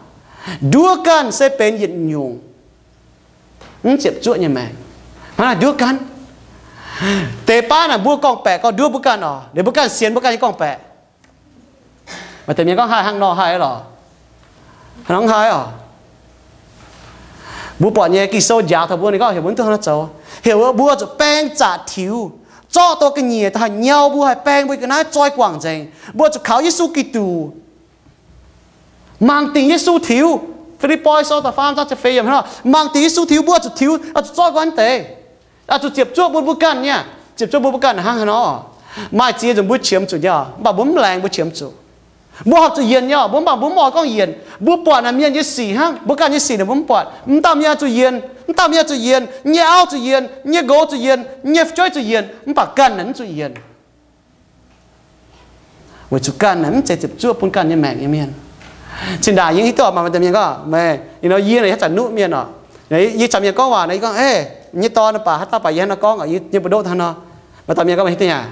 Nduov ganh se benx yietc nyungc mv ziepc zuoqv nyei maengc. Hnangv naaiv nduov ganh. Deix baav naaic mbuo gorngv-baeqc gorngv nduov mbuo ganh oc. Liuz mbuo ganh sienx mbuo ganh nyei gorngv-baeqc. Maaih deix mienh gorngv haih hnangv nor haih lorqc. Hnangv haih oc. Mbuo buatc nyei Ging-Sou njaaux taux mbuo, ninh gorngv heuc mbuo mv duqv hnangv nor zoux. Heuc mbuo zuqc baeng zaqc tiux, zorqv dongh ga'nyiec daaih haih nyau mbuo, haih baeng mbuo ga'naaiv zoi guangc nzengc. Mbuo zuqc kaux Yesu Giduc, mangc dingc Yesu tiux. Fi^lipv^poi Sou da'faam zaang ziepc feix yiemc hnangv nor, mangc dingc Yesu tiux, mbuo zuqc tiux, zuqc zorqv guanh deix. Zuqc ziepc zuoqv bun mbuo ganh nyei. Ziepc zuoqv bun mbuo ganh hnangv haaix nor? Maaih ziex nzunc mbuo qiemx zuqc nyei, mv baac mbuo mv laengz mbuo qiemx zuqc. Mbuo horpc zuqc yienc nyei, mbuo mv baac mbuo mv oix gorngv yienc. Mbuo buatc naaic mienh nyei sic hnangv, mbuo ganh nyei sic naaic mbuo mv buatc. Mv dauh mienh zuqc yienc, mv dauh mienh zuqc yienc, nyei auv zuqc yienc, nyei nqox zuqc yienc, nyei fu'jueiv zuqc yienc, mv baac ganh naaic mv zuqc yienc. Weic zuqc ganh naaic mv zeiz ziepc zuoqv bun ganh nyei maengc nyei mienh. Zinh ndaangc yie hiuv duqv maaih deix mienh gorngv, meih, you know, yie naaic haaix zanc nuqv mienh oc. Yie caux mienh gorngv waac nor, yie gorngv, Ei, nyei dorn, baac haaix dauh baac yie hnangv nor gorngv oc, yie nyei mbu'ndoqv hnangv nor. Maaih dauh mienh gorngv, Meih hiuv duqv nyei,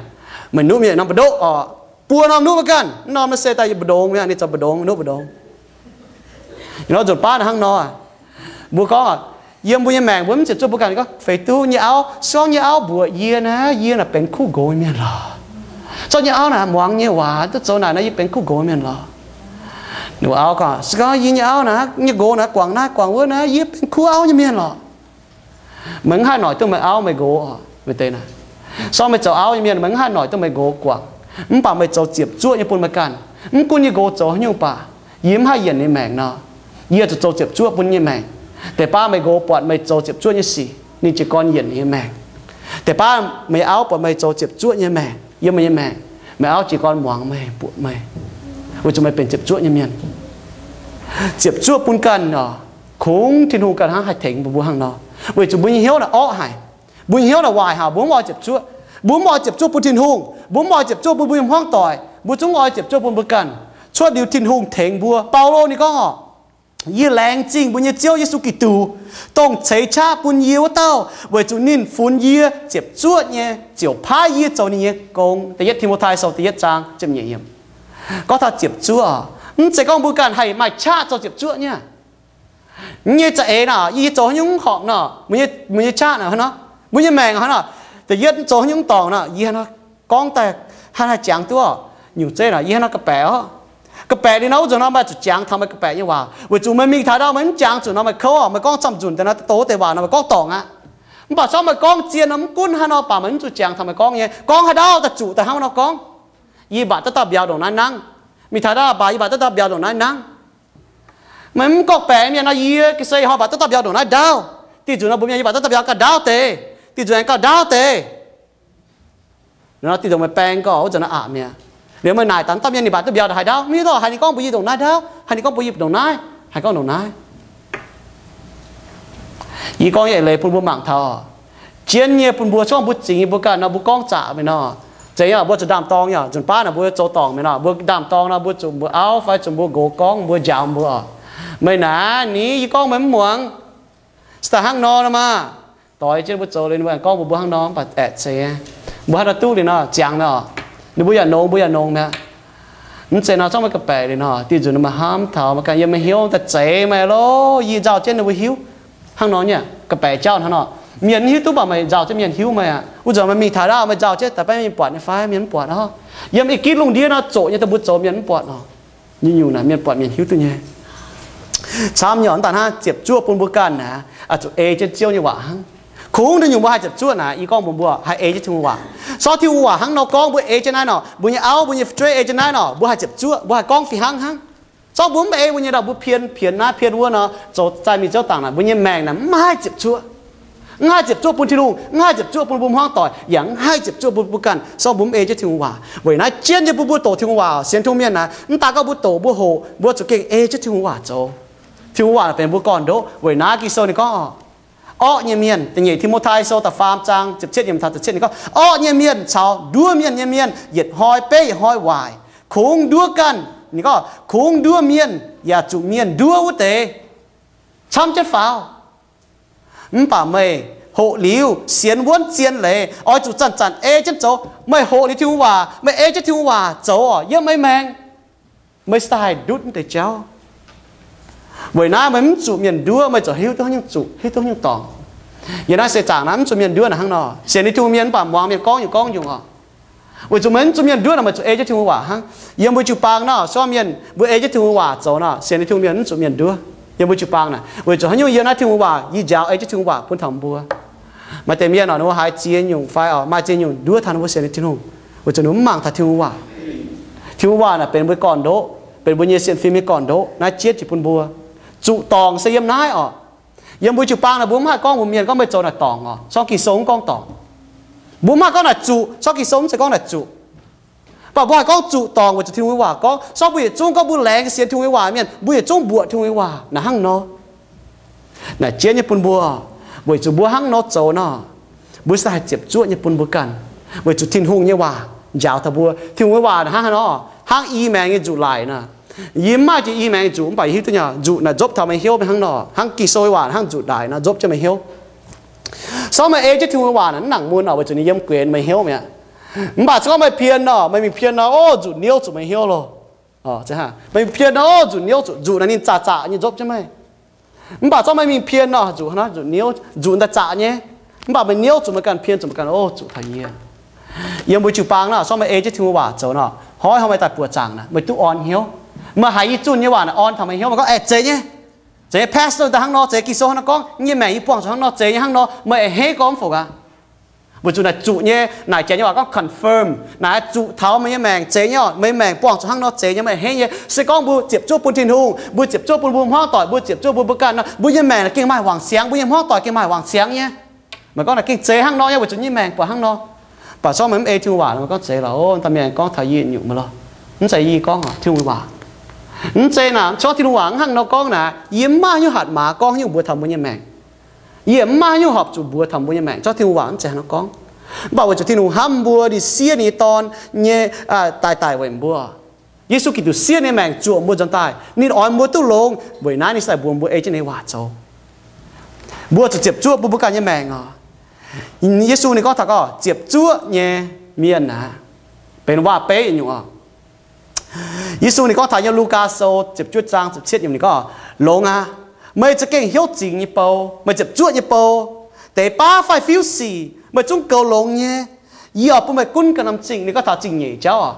meih nuqv mienh norm mbu'ndoqv oc. Buo norm nuqv mbuo ganh, norm naaiv se daaih yie mbu'ndongx mi'aqv, ninh zoux mbu'ndongx, nuqv mbu'ndongx. You know, nzunc baav naaic hnangv nor, mbuo gorngv, yiem mbuo nyei maengc mbuo mv ziepc zuoqv mbuo ganh. Gorngv feix duqv nyei auv, se gorngv nyei auv mbuoqc yie naaic, yie naaic benx kuv nqox mienh lorqc. Se gorngv nyei auv naaic muangx nyei waac, duqv zoux naaic nor, yie benx kuv nqox mienh lorqc. Ninh mbuo auv gorngv, se gorngv yie nyei auv naaic, nyei nqox naaic guangc naaiv guangc wuov naaic, yie benx kuv auv nyei mienh lorqc. Meih mv haih noic duqv meih auv meih nqox oc, meih deix naaic. Se gorngv meih zoux auv nyei mienh, meih mv haih noic duqv meih nqox guangc. Mv baac meih zoux ziepc zuoqv nyei bun meih ganh. Mv gunv yie nqox zoux haaix nyungc baac, yie mv haih yienc ninh maengc nor, yie zuqc zoux ziepc zuoqv bun nyei maengc. Deix baav meih nqox buatc meih zoux ziepc zuoqv nyei sic, ninh jiez gorn yienc ninh nyei maengc. Deix baav meih auv buatc meih zoux ziepc zuoqv nyei maengc yiem meih nyei maengc, meih auv jiez gorn muangx meih, mbuoqc meih, weic zuqc meih benx ziepc zuoqv nyei mienh. Ziepc zuoqv bun ganh oc, kungx Tin-Hungh ganh hnangv haih tengx mbuo mbuo hnangv nor. Weic zuqc mbuo nyei hnyouv naaic orqv haic. Mbuo nyei hnyouv naaic waaic haic, mbuo mv oix ziepc zuoqv. Mbuo mv oix ziepc zuoqv bun Tin-Hungh, mbuo mv oix ziepc zuoqv bun mbuo nyei hmuangv doic, mbuo zungv oix ziepc zuoqv bun mbuo ganh. Cuotv liuz Tin-Hungh tengx mbuo. Baulo ninh gorngv oc, Yie laengz zingh mbuo nyei Ziouv Yesu Giduc, dongh ceix qaqv bun yie wuov dauh, weic zuqc ninh funx yie ziepc zuoqv nyei ziouc paaiv yie zoux ninh nyei gong. Da'yietv Ti^mo^tai Sou da'yietv zaang ziepc nyeic yiemc. Gorngv taux ziepc zuoqv, mv zeiz gorngv mbuo ganh haih maaih qaqv zoux ziepc zuoqv nyei. Nyei za'eix naaic, yie zoux haaix nyungc horpc nor, mbuo nyei qaqv naaic hnangv nor, mbuo nyei maengc hnangv nor, da'yietv zoux haaix nyungc dorngc nor, yie hnangv nor gorngv daaih hnangv haaix jangx duqv. Nyungc zeiv naaic yie hnangv nor ga'baeqc oc. Ga'baeqc liuz nor, wuov nzunc nor meih zuqc jangx taux meih ga'baeqc nyei waac, weic zuqc meih mingh taux ndau meih mv jangx zuqc nor meih kouv oc. Meih gorngv camv-nzunc deix nor, doz deix waac nor meih gorngv dorngc aqv. Mv baac se gorngv meih gorngv zien nor, mv gunv haaix nor baac meih mv zuqc jangx taux meih gorngv nyei. Gorngv haaix ndau daaih zuqc daaih hnangv nor gorngv. Yie mbatc duqv dauh mbiauz ndongc naaiv nangv. Mingh taux ndau baac yie mbatc duqv dauh mbiauz ndongc naaiv nangv. Meih mv gorngv-baeqc mienh nor, yie ga'sie hnoi mbatc duqv dauh mbiauz ndongc naaiv ndaauv. Dih nzunc nor mbuo mienh yie mbatc duqv dauh mbiauz gauh ndaauv deix. Dih nzunc aengx gauh ndaauv deix. Nor dih nzunc meih baeng gorngv wuov nzunc naaiv aqc mi'aqv. Liuz meih naaic dangx dauh mienh ninh mbatc duqv mbiauz ndongc haaix ndaauv, mv hiuv duqv haaix ninh gorngv mbuox yie ndongc naaiv ndaauv, haaix ninh gorngv mbuox yie ndongc naaiv, haaix gorngv ndongc naaiv. Yie gorngv nyei eix leiz bun mbuo mangc taux, zien nyei bun mbuo, se gorngv mbuo zingx nyei mbuo ganh nor, mbuo gorngv zaqc mi'aqv nor. Zeiz nyei, mbuo zuqc ndaam-dorng nyei. Nzunc baav naaic mbuo zoux dorngc mi'aqv nor, mbuo ndaam-dorng nor, mbuo zuqc mbuox auv fai zuqc mbuox nqox gorngv, mbuo njaaux mbuo oc. Meih naaic ni, yie gorngv meih mv muangx. Se daaih hnangv nor nor maah. Doix jienv mbuo zoux liuz ninh mbuo aengx gorngv mbuox mbuo hnangv nor, mv baac aeqv, zeiz mbuo haaix nor duqv liuz nor, ziangx mi'aqv oc. Ninh mbuo yaac nongx, mbuo yaac nongx mi'aqv. Mv zeiz nor, zorqv meih ga'baeqc liuz nor, dih nzunc ninh mbuo hnamv taux meih ganh yiem meih hnyouv daaih zeiz meih loh, yie nzauh jienv ninh mbuo hiuv. Hnangv nor nyei, ga'baeqc jauv hnangv nor, mienh mv hiuv duqv baac meih nzauh jienv mienh hiuv meih aqv. Wuov nzunc meih mingh taux ndau meih nzauh jienv daaih beiv mienh buatc nyei fai mienh mv buatc oc. Yiem ih gitv lungh ndiev nor zoqc nyei dongh mbuo zoux mienh mv buatc oc. Nyungc-nyungc naaic mienh buatc mienh hiuv duqv nyei. Camv nyei oc, mv daaih hnangv ziepc zuoqv bun mbuo ganh naaic, zuqc ei jienv Ziouv nyei waac hnangv. Kungx nduqc nyungc mbuo haih ziepc zuoqv naaic, yie gorngv mbuox mbuo haih ei jienv Tin-Hungh waac. Se gorngv Tin-Hungh waac hnangv nor gorngv mbuo ei jienv naaiv nor, mbuo nyei auv, mbuo nyei fu'jueiv ei jienv naaiv nor, mbuo haih ziepc zuoqv, mbuo haih gorngv fih hnangv hnangv. Se gorngv mbuo mv ei mbuo nyei nor, mbuo pien pienx naaiv pien wuov nor, zoux zaih mingh Ziouv dangc naaic, mbuo nyei maengc naaic mv haih ziepc zuoqv. Mv haih ziepc zuoqv bun Tin-Hungh, mv haih ziepc zuoqv bun mbuo hmuangv doic, yaac mv haih ziepc zuoqv bun mbuo ganh, se gorngv mbuo mv ei jienv Tin-Hungh waac. Weic naaiv jienv nyei bun mbuo doqc Tin-Hungh waac, sienx Tin-Hungh mienh naaic, mv daaih gorngv mbuo doqc mbuo hoqc, mbuo zuqc gengh ei jienv Tin-Hungh waac zoux. Tin-Hungh waac naaic benx mbuo gorn-ndoqv. Weic naaiv Ging-Sou ninh gorngv, orqv nyei mienh, da'nyeic Ti^mo^tai Sou da'faam zaang ziepc cietv yiemc taux ziepc cietv ninh gorngv, orqv nyei mienh caux nduov mienh nyei mienh yietc hnoi beiv yietc hnoi waaic. Kungx nduov ganh, ninh gorngv kungx nduov mienh yaac zuqc mienh nduov wuov deix camv jienv faaux. Mv baac meih hoqc liuz sienx wuonv zien leiz, oix zuqc zanc-zanc ei jienv zoux. Meih hoqc liuz Tin-Hungh waac, meih ei jienv Tin-Hungh waac zoux oc, yiem meih maengc meih se daaih haih ndutv wuov deix jauv. Weic naaiv meih mv zuqc mienh nduov, meih ziouc hiuv duqv haaix nyungc zuqc, hiuv duqv haaix nyungc dorngc. Yiem naaiv seix zaangc naaiv mv zuqc mienh nduov naaic hnangv nor. Sienx liuz Tin-Hungh mienh mv baac muangx mienh gorngv nyungc gorngv nyungc oc. Weic zuqc meih mv zuqc mienh nduov naaic, meih zuqc ei jienv Tin-Hungh waac hnangv. Yiem mbuo jiu-baang nor, sorng mienh mbuo ei jienv Tin-Hungh waac zoux nor, sienx liuz Tin-Hungh mienh mv zuqc mienh nduov. Yiem mbuo jiu-baang naaic, weic zuqc haaix nyungc yiem naaiv Tin-Hungh waac, yie njaaux ei jienv Tin-Hungh waac bun taux mbuo. Maaih deix mienh oc, ninh mbuo haiz ziex nyungc fai oc, maaih ziex nyungc nduov taux ninh mbuo sienx liuz Tin-Hungh, weic zuqc ninh mbuo mv mangc taux Tin-Hungh waac. Tin-Hungh waac naaic benx mbuo gorn-ndoqv, benx mbuo nyei sienx fim nyei gorn-ndoqv naaiv jienv jiex bun mbuo. Zuqc dorngc se yiem naaiv oc. Yiem mbuo jiu-baang naaic mbuo mv haih gorngv mbuox mienh gorngv meih zoux naaic dorngc oc, sorng Ging-Sou mv gorngv dorngc. Mbuo mv haih gorngv naaic zuqc, sorng Ging-Sou mv zeiz gorngv naaic zuqc. Mv baac mbuo haih gorngv zuqc dorngc weic zuqc Tin-Hungh nyei waac gorngv, sorng mbuo yietc zungv gorngv mbuo laengz sienx Tin-Hungh nyei waac mienh, mbuo yietc zungv mbuoqc Tin-Hungh nyei waac naaic hnangv nor. Naaic jienv nyei bun mbuo, weic zuqc mbuo hnangv nor zoux nor, mbuo se haih ziepc zuoqv nyei bun mbuo ganh, weic zuqc Tin-Hungh nyei waac njaaux taux mbuo. Tin-Hungh nyei waac hnangv haaix nor, hnangv i maengx nyei nzuqc laic nor. Yie mv maaih jiex i maengx nyei nzuqc, mv baac yie hiuv duqv nyei nzuqc naaic nzopv taux meih hnyouv mingh hnangv nor, hnangv Ging-Sou nyei waac hnangv nzuqc laic nor nzopv jienv meih hnyouv. Sorng meih ei jienv Tin-Hungh nyei waac naaic mv nangc mun oc, weic zuqc ninh yiem guenx meih hnyouv mi'aqv. Mv baac se gorngv meih pien nor, meih mingh pien nor, ov, nzuqc niouv zuqc meih hnyouv loh. Meih mingh pien nor, ov, nzuqc niouv zuqc, nzuqc naaic ninh zaqc zaqc nyei nzopv jienv meih. Mv baac zorqv meih mingh pien nor, nzuqc hnangv naaiv nzuqc niouv, nzuqc daaih zaqc nyei. Mv baac meih niouv zuqc meih ganh pien zuqc meih ganh, ov, zuqc taux yie. Yiem mbuo jiu-baang nor, zorqv meih ei jienv Tin-Hungh waac zoux nor, hnoi hnoi meih daaih buoqc zaangc naaic, meih duqv orn hnyouv. Meih haiz yie zunh nyei waac naaic orn taux meih hnyouv, meih gorngv, aeqv, zeiz nyei. Zeiz nyei, pastor daaih hnangv nor, zeiz Ging-Sou hnangv nor gorngv, yie nyei maengc yie buangh zuqc hnangv nor, zeiz nyei hnangv nor, meih a'hneiv gorngv mv fungc aqv. Weic zuqc naaic zuqc nyei, naaic janx nyei waac gorngv confirm, naaic zuqc taux meih nyei maengc zeiz nyei oc, meih nyei maengc buangh zuqc hnangv nor zeiz nyei, meih a'hneiv nyei. Se gorngv mbuo ziepc zuoqv bun Tin-Hungh, mbuo ziepc zuoqv bun mbuo hmuangv doic, mbuo ziepc zuoqv bun mbuo ganh nor, mbuo nyei maengc naaic gengh maaih wangc siangx, mbuo nyei hmuangv doic gengh maaih wangc siangx nyei. Meih gorngv naaic gengh zeiz hnangv nor nyei, weic zuqc nyei maengc buatc hnangv nor. Mv baac zorqv meih mv ei Tin-Hungh waac, meih gorngv zeiz lorqc, ov, da'mienh gorngv taux yie nyungc maiv lorqc. Mv zeiz yie gorngv oc, Tin-Hungh waac. Mv zeiz naaic, zorqv Tin-Hungh waac hnangv nor gorngv naaic, yie mv maaih haaix nyungc hatc maaz gorngv haaix nyungc mbuox taux mbuo nyei maengc. Yie mv maaih haaix nyungc horpc zuqc mbuox taux mbuo nyei maengc, zorqv Tin-Hungh waac mv zeiz hnangv nor gorngv. Mv baac weic zuqc Tin-Hungh hnamv mbuo, ninh siev ninh nyei Dorn nyei, daaih daic weic mbuo. Yesu Giduc siev ninh nyei maengc zuoqc mbuo nzuonx daaih, ninh oix mbuo duqv longx. Weic naaiv ninh se daaih mbuox mbuo ei jienv ninh nyei waac zoux. Mbuo zuqc ziepc zuoqv bun mbuo ganh nyei maengc oc. Yesu ninh gorngv taux gorngv ziepc zuoqv nyei mienh aeqv, benx waac-beiv nyungc oc. Yesu ninh gorngv taux yiem Lugaa Sou ziepc juov zaang ziepc cietv yiemc ninh gorngv, longx aqv. Meih za'gengh hnyouv zingx nyei bou, meih ziepc zuoqv nyei bou, deix baav fai fiuv sic meih zungv goux longx nyei. Yie oix bun meih gunv ganh norm zingh. Ninh gorngv taux zingh nyeic jauv oc.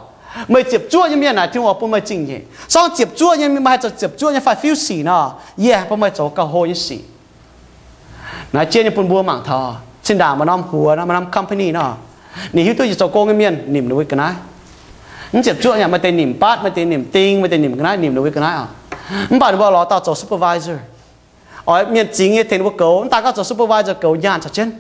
Meih ziepc zuoqv nyei mienh naaic, Tin-Hungh oix bun meih zingh nyeic. Sorng ziepc zuoqv nyei, meih haih zoux ziepc zuoqv nyei fai fiuv sic nor, yie haih bun meih zoux gauh hlo nyei sic. Naaiv jienv nyei bun mbuo mangc taux zinh ndaangc maaih norm huox nor, maaih norm company nor, ninh hiuv duqv yietc zoux gong nyei mienh nimc ninh mbuo ga'naaiv. Mv ziepc zuoqv nyei, maaih deix nimc baatv, maaih deix nimc ding, maaih deix nimc ga'naaiv, nimc ninh mbuo ga'naaiv oc. Mv baac ninh mbuo lorz dauh zoux supervisor, oix mienh zingx nyei tengx ninh mbuo goux. Mv daaih gorngv zoux supervisor goux nyaanh caux jienv.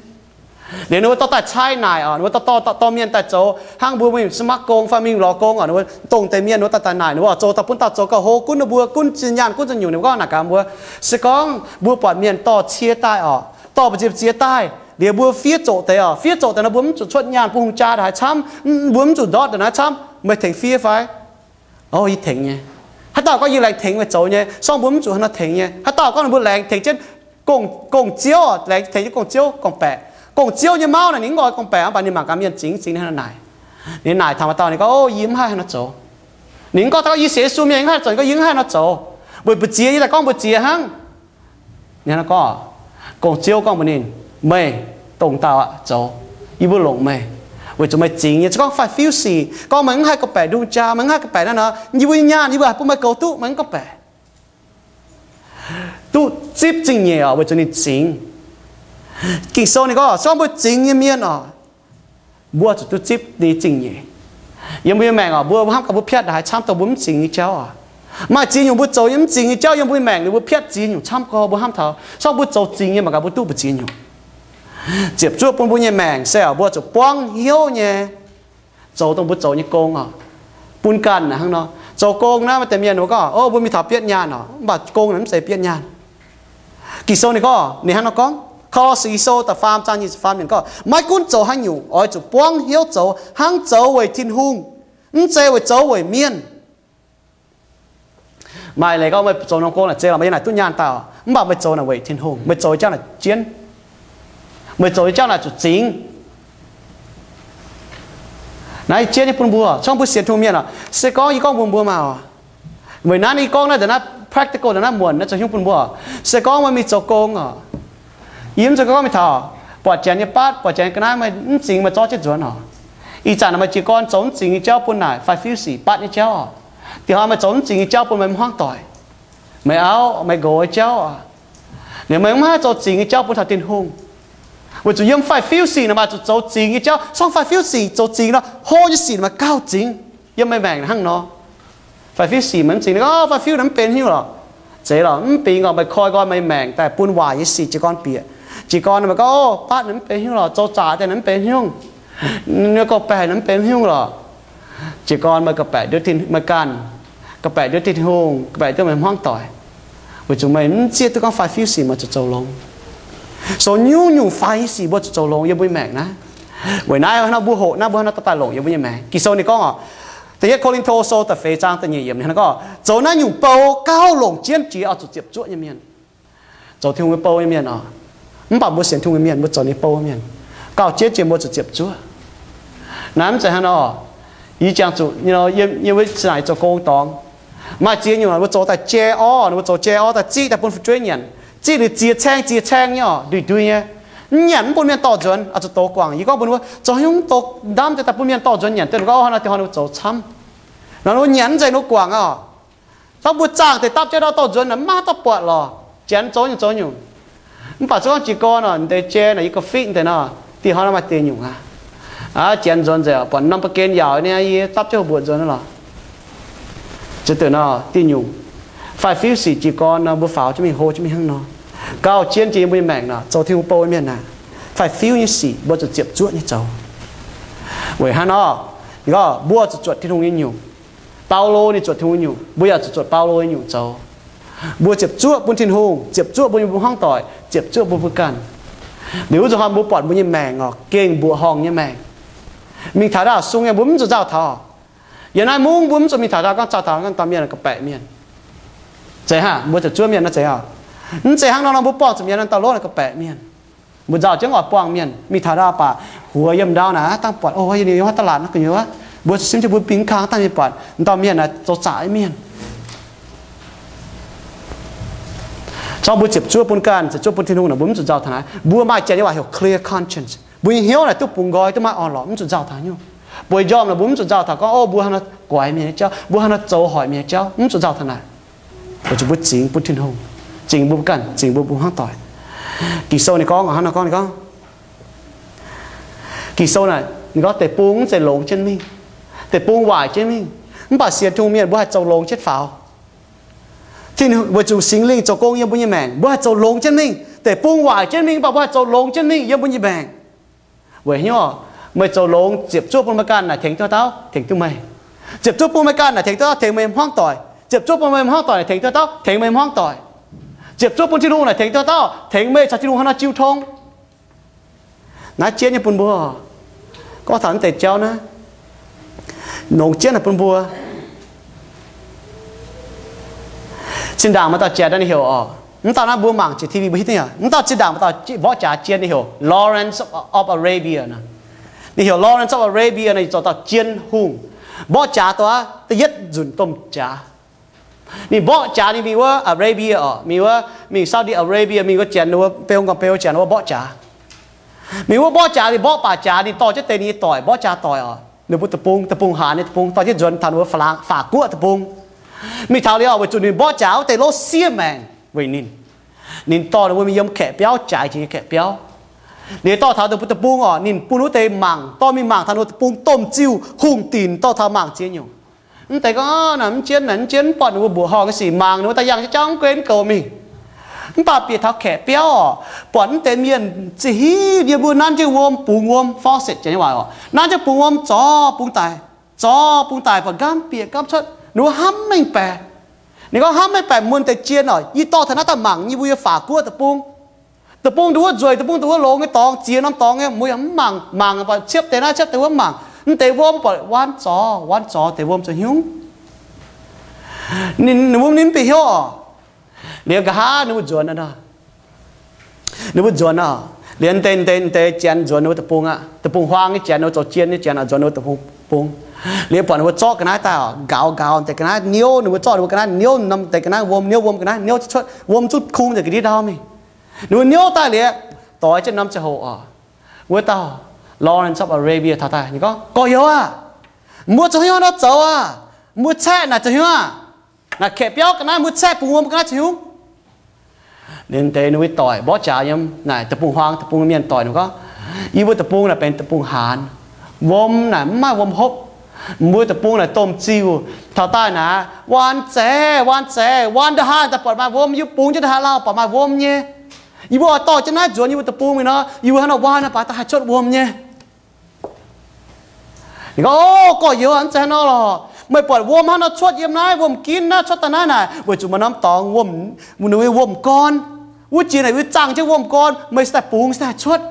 Liuz ninh mbuo dorh daaih caaiv naaic oc, ninh mbuo dorh dorh dorh mienh daaih zoux hnangv mbuo mingh sa'mav gong fai mingh lorz gong oc, ninh mbuo dongh deix mienh ninh mbuo daaih daaih naaic ninh mbuo oix zoux daaih bun dauh zoux gauh hlo, gunv ninh mbuo, gunv zinh nyaanh, gunv zinh nyungc. Ninh mbuo gorngv naaic gaax mbuo, se gorngv mbuo buatc mienh dorh cie daaih oc, dorh mbu'ziex mbu'ziex daaih, liuz mbuo fiev zoqc deix oc, fiev zoqc deix nor mbuo mv zuqc cuotv nyaanh bun hungh jaa ndongc haaix camv, mbuo mv zuqc ndortv ndongc haaix camv, meih tengx fiev fai? Ov, yie tengx nyei. Haaix dauh gorngv yie laengz tengx meih zoux nyei, sorng mbuo mv zuqc hnangv naaiv tengx nyei. Haaix dauh gorngv ninh mbuo laengz tengx jienv gong-ziouv, laengz tengx jienv gong-ziouv gorngv-baeqc. Gong-ziouv nyei mauv naaic ninh mv oix gorngv-baeqc, mv baac ninh mangc gaax mienh zingx, zingx ninh hnangv naaic. Ninh naaic taux maaih dauh ninh gorngv, ov, yie mv haih hnangv naaiv zoux. Ninh mv gorngv taux gorngv yie sienx Yesu mienh mv haih zoux, ninh gorngv yie mv haih hnangv naaiv zoux, weic mbu'ziex yie daaih gorngv mbu'ziex hnangv. Ninh hnangv gorngv, gong-ziouv gorngv mbuox ninh, meih dongh dauh aqv zoux, yie mbuo longc meih, weic zuqc meih zingx nyei. Se gorngv fai fiuv sic, gorngv meih mv haih gorngv-baeqc ndongc jaa, meih mv haih gorngv-baeqc naaiv nor, yie mbuo nyei nyaanh yie mbuo haih bun meih goux duqv, meih mv gorngv-baeqc. Duqv zipv zingh nyeic oc, weic zuqc ninh zingx. Ging-Sou ninh gorngv, se gorngv mbuo zingx nyei mienh oc, mbuo zuqc duqv zipv ninh zingh nyeic. Yiem mbuo nyei maengc oc, mbuo hnamv gaax mbuo piatv ndongc haaix camv dongh mbuo mv zingx nyei jauv oc. Maaih ziex nyungc mbuo zoux nyei mv zingx nyei jauv yiem mbuo nyei maengc, ninh mbuo piatv ziex nyungc camv gorx mbuo hnamv taux. Se gorngv mbuo zoux zingx nyei mangc gaax mbuo duqv mbu'ziex nyungc. Ziepc zuoqv bun mbuo nyei maengc se oc, mbuo zuqc buangv hnyouv nyei zoux dongh mbuo zoux nyei gong oc. Bun ganh naaic hnangv nor, zoux gong naaiv maaih deix mienh mbuo gorngv, ov, mbuo mingh taux bietv nyaanh oc, mv baac gong naaic mv zeiz bietv nyaanh. Ging-Sou ninh gorngv, ninh hnangv nor gorngv, Ko^lo^si Sou da'faam zaang nyic ziepc faam yiemc gorngv, maiv gunv zoux haaix nyungc, oix zuqc buangv hnyouv zoux, hnangv zoux weic Tin-Hungh, mv zeiz weic zoux weic mienh. Maaih leiz gorngv meih zoux norm gong naaic zeiz lorqc, meih yiem naaic duqv nyaanh daaih oc, mv baac meih zoux naaic weic Tin-Hungh, meih zoux jauv naaic jienv. Meih zoux nyei jauv naaic zuqc zingx. Naaiv yie jiex nyei bun mbuo, cong mbuo sienx Tin-Hungh mienh oc. Se gorngv yie gorngv mbuox mbuo maah oc, weic naaiv yie gorngv naaiv, naaiv practical, naaiv muonc naaiv zoux hnyouv bun mbuo. Se gorngv meih mingh zoux gong oc, yie mv zeiz gorngv meih taux buatc janx nyei batv, buatc janx nyei ga'naaiv, meih mv zingx meih zorqv jienv nzuonx oc. Ih zanc meih jiez gorn zoux mv zingx nyei jauv bun naaic five fifty batv nyei jauv oc. Dih hnoi meih zoux mv zingx nyei jauv bun meih hmuangv doic, meih auv, meih nqox nyei jauv oc. Liuz meih mv haih zoux zingx nyei jauv bun taux Tin-Hungh. Weic zuqc yiem five fifty naaic maaih zuqc zoux zingx nyei jauv. Cong five fifty zoux zingx nor, hlo nyei sic maaih gauh zingx. Yiem meih maengc hnangv nor, five fifty meih mv zingx, five fifty naaic mv benx haaix nyungc lorqc. Zeiz lorqc, mv bingx orqc, meih koi nqoi meih maengc daaih bun waaic nyei sic jiez gorn bieqc. Jiez gorn meih gorngv, o, batv naaic mv benx haaix nyungc lorqc, zoux zaqc daaih naaic mv benx haaix nyungc, nyei gorngv-baeqc naaic mv benx haaix nyungc lorqc. Jiez gorn meih ga'baeqc nduov meih ganh, ga'baeqc nduov Tin-Hungh, ga'baeqc nduov meih hmuangv doic. Weic zuqc meih mv zieqv duqv gorngv five fifty meih zuqc zoux longx. So nyungc nyungc five fifty mbuo zuqc zoux longx yiem mbuo nyei maengc naaiv. Weic naaiv nor mbuo hoqc naaiv mbuo hnangv nor daaih longc yiem mbuo nyei maengc. Ging-Sou ninh gorngv oc, Da'yietv Ko^lin^to Sou da'feix zaang da'nyeic yiemc ninh gorngv, zoux naaiv nyungc bou gauh longc jienv jiex oix zuqc ziepc zuoqv nyei mienh. Zoux Tin-Hungh nyei bou nyei mienh oc. Mv baac mbuo sienx Tin-Hungh nyei mienh, mbuo zoux ninh bou mienh, gauh jienv jiex mbuo zuqc ziepc zuoqv. Naaiv mv zeiz hnangv nor. Yie jangx zuqc yiem wuov zinh naaic zoux gong dorngx, maaih ziex nyungc mbuo zoux daaih jai orv, mbuo zoux jai orv daaih ziqv daaih bun fu'jueiv nyanc, ziqv liuz ziex caeng ziex caeng nyei oc, ndui-ndui nyei. Mv nyanc mv bun mienh dorh nzuonx, oix zuqc dox guangc. Yie gorngv mbuo zoux haaix nyungc dox ndamv deix daaih bun mienh dorh nzuonx nyanc, dongh ninh gorngv, O, hnangv nor deix hnoi ninh mbuo zoux camv. Nor ninh mbuo nyanc mv zeiz ninh mbuo guangc oc. Gorngv mbuo zaangh deix dapv jienv ndau dorh nzuonx naaic, maiv dauh buatc lorqc. Janx zoux nyungc zoux nyungc. Mv baac se gorngv jiez gorn nor, deix jai naaic yie ga'fitv deix nor, dih hnoi nor maaih deix nyungc aqv. Janx nzuonx nzengc, buatc norm ba'gen yaauc nyei, yie dapv jienv houx mbuoqc nzuonx nor lorqc. Ziex deix nor diuh nyungc, five fifty jiez gorn nor mbuo faaux jienv mingh, hlo jienv mingh hnangv nor. Gauh jienv jiex yiem mbuo nyei maengc nor, zoux Tin-Hungh bou nyei mienh naaic, five fifty nyei sic mbuo zuqc ziepc zuoqv nyei zoux. Weic hnangv nor, ninh gorngv mbuo zuqc zuotc Tin-Hungh nyei nyungc. Baulo ninh zuotc Tin-Hungh nyei nyungc, mbuo yaac zuqc zuotc Baulo nyei nyungc zoux. Mbuo ziepc zuoqv bun Tin-Hungh, ziepc zuoqv bun mbuo hmuangv doic, ziepc zuoqv bun mbuo ganh. Liuz wuov nzunc hnoi mbuo buatc mbuo nyei maengc oc, gengh mbuoqc horngh nyei maengc. Mingh taux ndau sung nyei mbuo mv zuqc nzauh taux. Yiem naaiv mungv mbuo mv zuqc mingh taux ndau gorngv caux taux dauh mienh ga'baeqc mienh. Zeiz hnangv mbuo ziepc zuoqv mienh nor zeiz oc. Mv zeiz hnangv nor nor mbuo buangh zuqc mienh nor dauh lov ga'baeqc mienh. Mbuo nzauh jienv oix buangh mienh mingh taux ndau baac huox yiem ndau naaic dangh buatc, o, yie ninh yiem haaix da'laatc nor gu'nyuoz, mbuo simv jienv mbuo bingx kang dangh mingh buatc dauh mienh naaic zoux zaqc nyei mienh. Cong mbuo ziepc zuoqv bun ganh, ziepc zuoqv bun Tin-Hungh naaic mbuo mv zuqc nzauh taux naaiv. Mbuo maaih janx nyei waac heuc clear conscience. Mbuo nyei hnyouv naaic duqv bungx nqoi, duqv maiv orn-lorqc, mv zuqc nzauh taux haaix nyungc. Bueix njormh naaic mbuo mv zuqc nzauh taux gorngv, o, mbuo hnangv nor guaix mienh nyei jauv, mbuo hnangv nor zoux hoic mienh nyei jauv, mv zuqc nzauh taux naaic. Weic zuqc mbuo zingx bun Tin-Hungh, zingx mbuo ganh, zingx mbuo mbuo hmuangv doic. Ging-Sou ninh gorngv hnangv nor gorngv, ninh gorngv, Ging-Sou naaic ninh gorngv deic-bung mv zeiz longx jienv mingh, deic-bung waaic jienv mingh. Mv baac sienx Tin-Hungh mienh mbuo haih zoux longx jienv faaux. Tin, weic zuqc Singx Lingh zoux gong yiem mbuo nyei maengc, mbuo haih zoux longx jienv mingh. Deic-bung waaic jienv mingh, mv baac mbuo haih zoux longx jienv mingh yiem mbuo nyei maengc. Weic hnyouv meih zoux longx ziepc zuoqv bun meih ganh naaic tengx duqv dauh, tengx duqv meih. Ziepc zuoqv bun meih ganh naaic tengx duqv dauh, tengx meih hmuangv doic. Ziepc zuoqv bun meih hmuangv doic naaic tengx duqv dauh, tengx meih hmuangv doic. Ziepc zuoqv bun Tin-Hungh naaic tengx duqv dauh, tengx meih caux Tin-Hungh hnangv nor jiu tong. Naaiv jienv nyei bun mbuo. Gorngv taux naaiv deix jauv naaiv, longx jienv naaic bun mbuo. Zinh ndaangc maaih dauh janx naaiv ninh heuc oc, mv dauh naaiv mbuo mangc jiex T V mbuo hiuv duqv nyei. Mv dauh zinh ndaangc maaih dauh mborqv jaax jien ninh heuc Lawrence of, of Arabia naaic. Ninh heuc Lawrence of Arabia naaic, ninh zoux dauh jien-hungh. Mborqv jaax dongh aav da'yietv nzunc domh jaax. Ninh mborqv jaax ninh mingh wuov Arabia oc, mingh wuov, mingh Saudi Arabia, mingh wuov janx wuov, beu gorn beu janx wuov mborqv jaax. Mingh wuov mborqv jaax, ninh mborqv baac jaax, ninh dorh jienv deix ninh nyei doic, mborqv jaax doic oc, ninh mbuo deic-bung, deic-bung hanc nyei deic-bung, dorh jienv nzuonx taux wuov Faalaangx, Faatv-Guoqv deic-bung. Mingh taux liuz oc, weic zuqc ninh mborqv jaax wuov deix lov siev maengc weic ninh. Ninh dorh ninh mbuo mingh yiem kaeqv biauv, jaaix jiex nyei kaeqv biauv. Liuz dorh taux ninh mbuo deic-bung oc, ninh bun wuov deix mangc, dorh mingh mangc taux ninh mbuo deic-bung domh ziuh hungh dinc, dorh taux mangc ziex nyungc. Mv deix gorngv, naaic mv jienv, naaic mv jienv, mv buatc ninh mbuo mbuoqc horngh nyei sic, mangc ninh mbuo daaih yangh jienv jauv mv guen mv goux mingh. Mv baac bieqc taux kaeqv biauv oc, buatc mv deix mienh zih hiv ndie mbuo nanv jienv wuom, bungx wuom, faucet janx nyei waac oc, nanv jienv bungx wuom zorc bungx daic, zorc bungx daic buatc nqaamv bieqc nqaamv cuotv, ninh mbuo hnamv mengh baeqc. Ninh gorngv hnamv mengh baeqc muonz deix jien oc, yie dorh taux naaiv daaih mangc yie mbuo nyei Faatv-Guoqv deic-bung. Deic-bung dongh wuov nzueic, deic-bung dongh wuov longx nyei dorngx, ziex norm dorngx nyei, mbuo yaac mv mangc, mangc buatc ciepv deix naaiv ciepv deix wuov mv mangc. Mv deix wuom buatc waanz zorc, waanz zorc deix wuom zoux hnyungv. Ninh, ninh mbuo ninh mv bieqc hnyouv oc. Liuz nqa'haav ninh mbuo nzuonx nor, ninh mbuo nzuonx oc. Liuz deix, deix, deix janx nzuonx ninh mbuo deic-bung aqv. Deic-bung-huaang nyei janx, ninh mbuo zoux jien nyei janx oix nzuonx ninh mbuo deic-bung. Liuz buatc ninh mbuo zorqv ga'naaiv daaih oc, nqaaux nqaaux deix ga'naaiv niouv, ninh mbuo zorqv ninh mbuo ga'naaiv niouv, norm deix ga'naaiv wuom, niouv wuom ga'naaiv niouv cuotv, wuom zuqc kungx nzengc ga'ndiev ndau mingh. Ninh mbuo niouv daaih liuz, doix jienv norm ziangh hoc oc, wuov dauh Lawrence of Arabia taux daaih, ninh gorngv, Gorx-youz aah! Mbuo zoux haaix nyungc nor zoux aah? Mbuo caeqv naaic zoux haaix nyungc aah? Naaic kaeqv biauv ga'naaiv mbuo caeqv bungx wuom ga'naaiv zoux haaix nyungc? Liuz deix ninh mbuo doic mborqv jaax yiem naaic deic-bung-huaang deic-bung mienh doic ninh gorngv, Yie mbuo deic-bung naaic benx deic-bung-haanz. Wuom naaic mv maaih wuom hopv. Mbuo deic-bung naaic domh ziuh. Taux daaih naaic, waan zeiz, waan zeiz, waan nda'haav daaih buatc maaih wuom, yie bungx jienv nda'haav lauh buatc maaih wuom nyei. Yie mbuo oix dorh jienv naaiv nzuonx yie mbuo deic-bung mingh nor, yie mbuo hnangv nor waan naaiv baac da'haav cuotv wuom nyei. Ninh gorngv, O, gorx-youz aah, mv zeiz hnangv nor lorqc. Meih buatc wuom hnangv nor cuotv yiem naaiv, wuom-ginv naaiv cuotv daaih naaiv naaic, weic zuqc maaih norm dorngx wuom, ninh mbuo wuom-gorn. Wuov jiex naaic yie mbuo zaangh jienv wuom-gorn, meih se daaih bungx se daaih cuotv.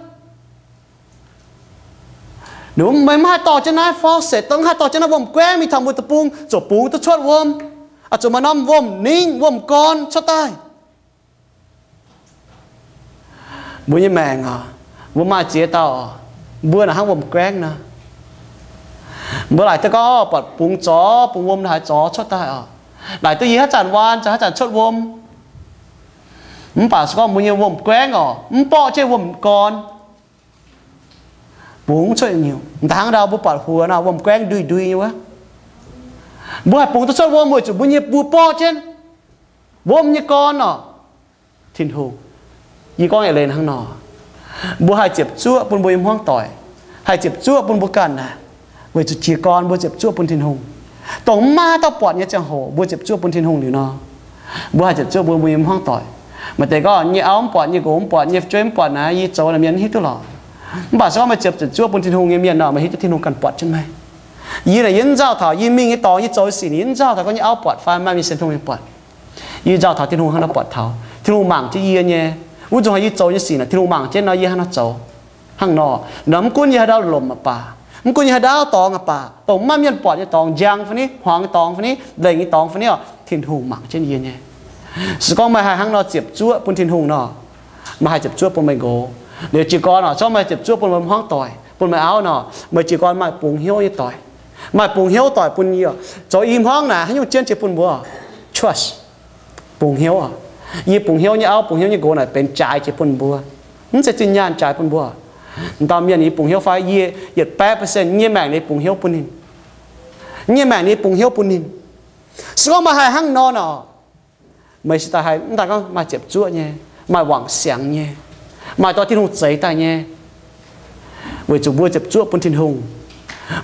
Ninh mbuo, Meih mv haih dorh jienv naaiv faucet, dongh mv haih dorh jienv naaiv wuom-guaengv mingh taux mbuo deic-bung ziouc bungx duqv cuotv wuom. Oix zuqc maaih norm wuom-ningv, wuom-gorn cuotv daaih. Mbuo nyei maengc oc, mbuo maaih ziex dauh oc, mbuo naaic hnangv wuom-guaengv nor. Mbuo laaic duqv gorngv buatc bungx zorx, bungx wuom haaix zorx cuotv daaih oc. Laaic duqv yie haaix zanc waan, haaix zanc cuotv wuom. Mv baac se gorngv mbuo nyei wuom-guaengv oc, mv borqv jienv wuom-gorn, bungx cuotv nyungc. Da'hnangv ndau mbuo buatc huox nor, wuom-guaengv ndui ndui nyei wuov. Mbuo haih bungx duqv cuotv wuom weic zuqc mbuo nyei, mbuo borqv jienv wuom nyei gorn oc. Tin-Hungh, yie gorngv eix leiz hnangv nor, mbuo haih ziepc zuoqv bun mbuo nyei hmuangv doic, haih ziepc zuoqv bun mbuo ganh naaic, weic zuqc jiez gorn mbuo ziepc zuoqv bun Tin-Hungh. Dongh mv maaih haaix dauh buatc nyei ziangh hoc mbuo ziepc zuoqv bun Tin-Hungh liuz nor, mbuo haih ziepc zuoqv bun mbuo nyei hmuangv doic. Maaih deix gorngv, Nyei auv mv buatc, nyei nqox mv buatc, nyei fu'jueiv mv buatc naaic, yie zoux naaic mienh mv hiuv duqv lorqc. Mv baac se gorngv meih ziepc, ziepc zuoqv bun Tin-Hungh nyei mienh nor, meih hiuv duqv Tin-Hungh ganh buatc jienv meih. Yie naaic yie mv nzauh taux yie mingh nyei dorngx, yie zoux nyei sic, yie mv nzauh taux gorngv nyei auv buatc fai maaih mingh sienx Tin-Hungh mienh buatc. Yie nzauh taux Tin-Hungh hnangv nor buatc taux, Tin-Hungh mangc jienv yie nyei. Wuov nzunc haaix yie zoux nyei sic naaic, Tin-Hungh mangc jienv nor yie hnangv nor zoux. Hnangv nor, nor mv gunv yie haaix ndau lomc aqv baac, mv gunv yie haaix ndau dorngx aqv baac, dongh mv maaih mienh buatc nyei dorngx, njang fai ni, hmuangx nyei dorngx fai ni, lengc nyei dorngx fai ni oc, Tin-Hungh mangc jienv yie nyei. Se gorngv meih haih hnangv nor ziepc zuoqv bun Tin-Hungh nor, meih haih ziepc zuoqv bun meih nqox. Liuz jiez gorn oc, se gorngv meih ziepc zuoqv bun meih hmuangv doic, bun meih auv nor, meih jiez gorn maaih bungx hnyouv nyei doic, maaih bungx hnyouv doic bun yie oc. Zoux i hmuangv naaic haaix nyungc jienv jiex bun mbuo oc? Trust. Bungx hnyouv oc. Yie bungx hnyouv nyei auv, bungx hnyouv nyei nqox naaic benx jaaix jiex bun mbuo. Mv zeiz zinh nyaanh jaaix bun mbuo. Dauh mienh yie bungx hnyouv fai, yie yietc baeqv percent nyei maengc yie bungx hnyouv bun ninh. Nyei maengc yie bungx hnyouv bun ninh. Se gorngv meih haih hnangv nor nor, meih se daaih haih mv daaih gorngv maaih ziepc zuoqv nyei, maaih wangc siangx nyei, maaih dorh Tin-Hungh zeix daaih nyei. Weic zuqc mbuo ziepc zuoqv bun Tin-Hungh,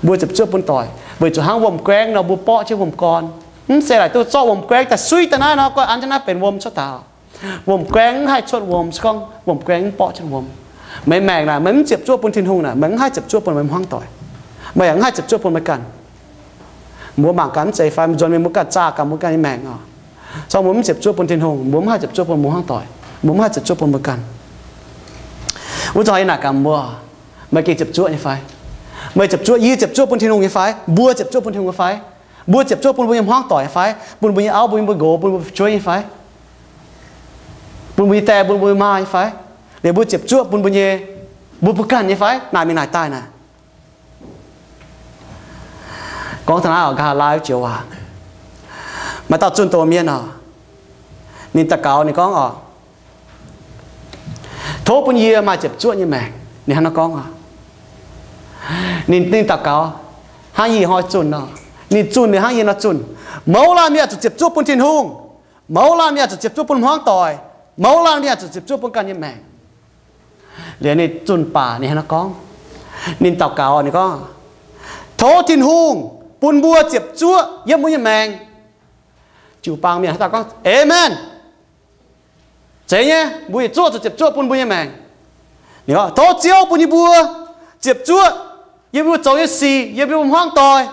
mbuo ziepc zuoqv bun doic, weic zuqc hnangv wuom-guaengv nor mbuo borqv jienv wuom-gorn. Mv zeiz laaic duqv zorqv wuom-guaengv daaih suiv daaih naaiv nor, guai an jienv naaiv benx wuom cuotv daaih. Wuom-guaengv mv haih cuotv wuom se gorngv wuom-guaengv mv borqv jienv wuom. Meih maengc naaic meih mv ziepc zuoqv bun Tin-Hungh naaic, meih mv haih ziepc zuoqv bun meih hmuangv doic. Meih yaac mv haih ziepc zuoqv bun meih ganh. Mbuo mangc gaax mv zeiz fai? Mbuo nzuonx mingh mbuo ganh zaah gaax mbuo ganh nyei maengc oc. Se gorngv mbuo mv ziepc zuoqv bun Tin-Hungh, mbuo mv haih ziepc zuoqv bun mbuo hmuangv doic, mbuo mv haih ziepc zuoqv bun mbuo ganh. Wuov zanc yie naaic gaax mbuo, meih gengh ziepc zuoqv nyei fai? Meih ziepc zuoqv, yie ziepc zuoqv bun Tin-Hungh nyei fai? Mbuo ziepc zuoqv bun Tin-Hungh nyei fai? Mbuo ziepc zuoqv bun mbuo nyei hmuangv doic nyei fai? Bun mbuo nyei auv, bun mbuo nyei nqox, bun mbuo fu'jueiv nyei fai? Bun mbuo nyei die, bun mbuo nyei maa nyei fai? Liuz mbuo ziepc zuoqv bun mbuo nyei, mbuo mbuo ganh nyei fai? Naaic mingh naaic daaih naaic. Gorngv taux naaiv oc, nqa'haav laai wuov joux waac, maaih dauh zunh doz mienh oc, ninh daux gaux ninh gorngv oc, Tov bun yie maaih ziepc zuoqv nyei maengc. Ninh hnangv naaiv gorngv oc. Ninh, ninh daux gaux hnangv yie hnoi zunh nor, ninh zunh liuz hnangv yie nor zunh. Mouz laanh mienh zuqc ziepc zuoqv bun Tin-Hungh. Mouz laanh mienh zuqc ziepc zuoqv bun hmuangv doic. Mouz laanh mienh zuqc ziepc zuoqv bun ganh nyei maengc. Liuz ninh zunh baac ninh hnangv naaiv gorngv, ninh daux gaux ninh gorngv, Tov Tin-Hungh bun mbuo ziepc zuoqv yiem mbuo nyei maengc. Jiu-baang mienh haaix dauh gorngv Amen? Zeiz nyei, mbuo yietc zungv zuqc ziepc zuoqv bun mbuo nyei maengc. Ninh gorngv, Tov Ziouv bun yie mbuo ziepc zuoqv yiem mbuo zoux nyei sic, yiem mbuo hmuangv doic.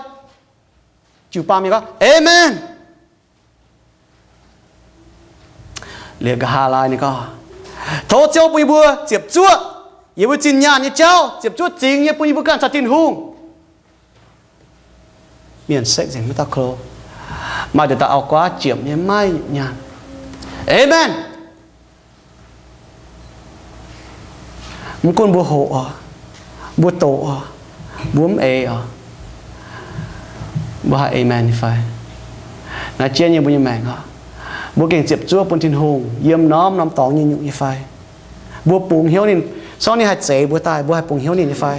Jiu-baang mienh gorngv Amen. Liuz nqa'haav laai ninh gorngv, Tov Ziouv bun yie mbuo ziepc zuoqv yiem mbuo zinh nyaanh nyei jauv, ziepc zuoqv zingx nyei bun yie mbuo ganh caux Tin-Hungh. Mienh sekv nzengc maiv dauh klo. Maaih deix daaih auv-guaav jiemc nyei maiv nyaanh. Amen. Mv gunv mbuo hoqc oc, mbuo doqc oc, mbuo mv eix oc, mbuo haih eix maengc nyei fai? Naaiv jienv nyei mbuo nyei maengc oc, mbuo gengh ziepc zuoqv bun Tin-Hungh yiem norm-norm dorngx nyei nyungc nyei fai? Mbuo bungx hnyouv ninh, sorng ninh haih zeix mbuo daaih, mbuo haih bungx hnyouv ninh nyei fai?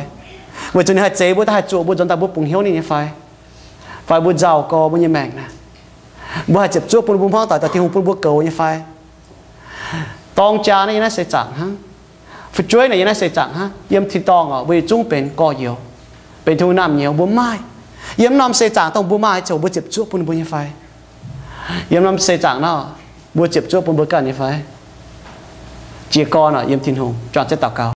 Weic zuqc ninh haih zeix mbuo daaih, haih zuoqc mbuo nzuonx daaih, mbuo bungx hnyouv ninh nyei fai? Fai mbuo nzauh gorx mbuo nyei maengc naaic, mbuo haih ziepc zuoqv bun mbuo hmuangv doic, doic Tin-Hungh bun mbuo goux nyei fai? Dorng jaa naaiv yiem naaiv seix zaangc hnangv. Fu'jueiv naaic yiem naaiv seix zaangc hnangv. Yiem tin-dorngh oc, mbuo yietc zungv benx gorx-youz, benx Tin-Hungh naamh nyouz, mbuo maaih. Yiem norm seix zaangc dongh mbuo maaih ziouc mbuo ziepc zuoqv bun mbuo nyei fai? Yiem norm seix zaangc naaiv, mbuo ziepc zuoqv bun mbuo ganh nyei fai? Jiez gorn oc, yiem Tin-Hungh juangc jienv daux gaux.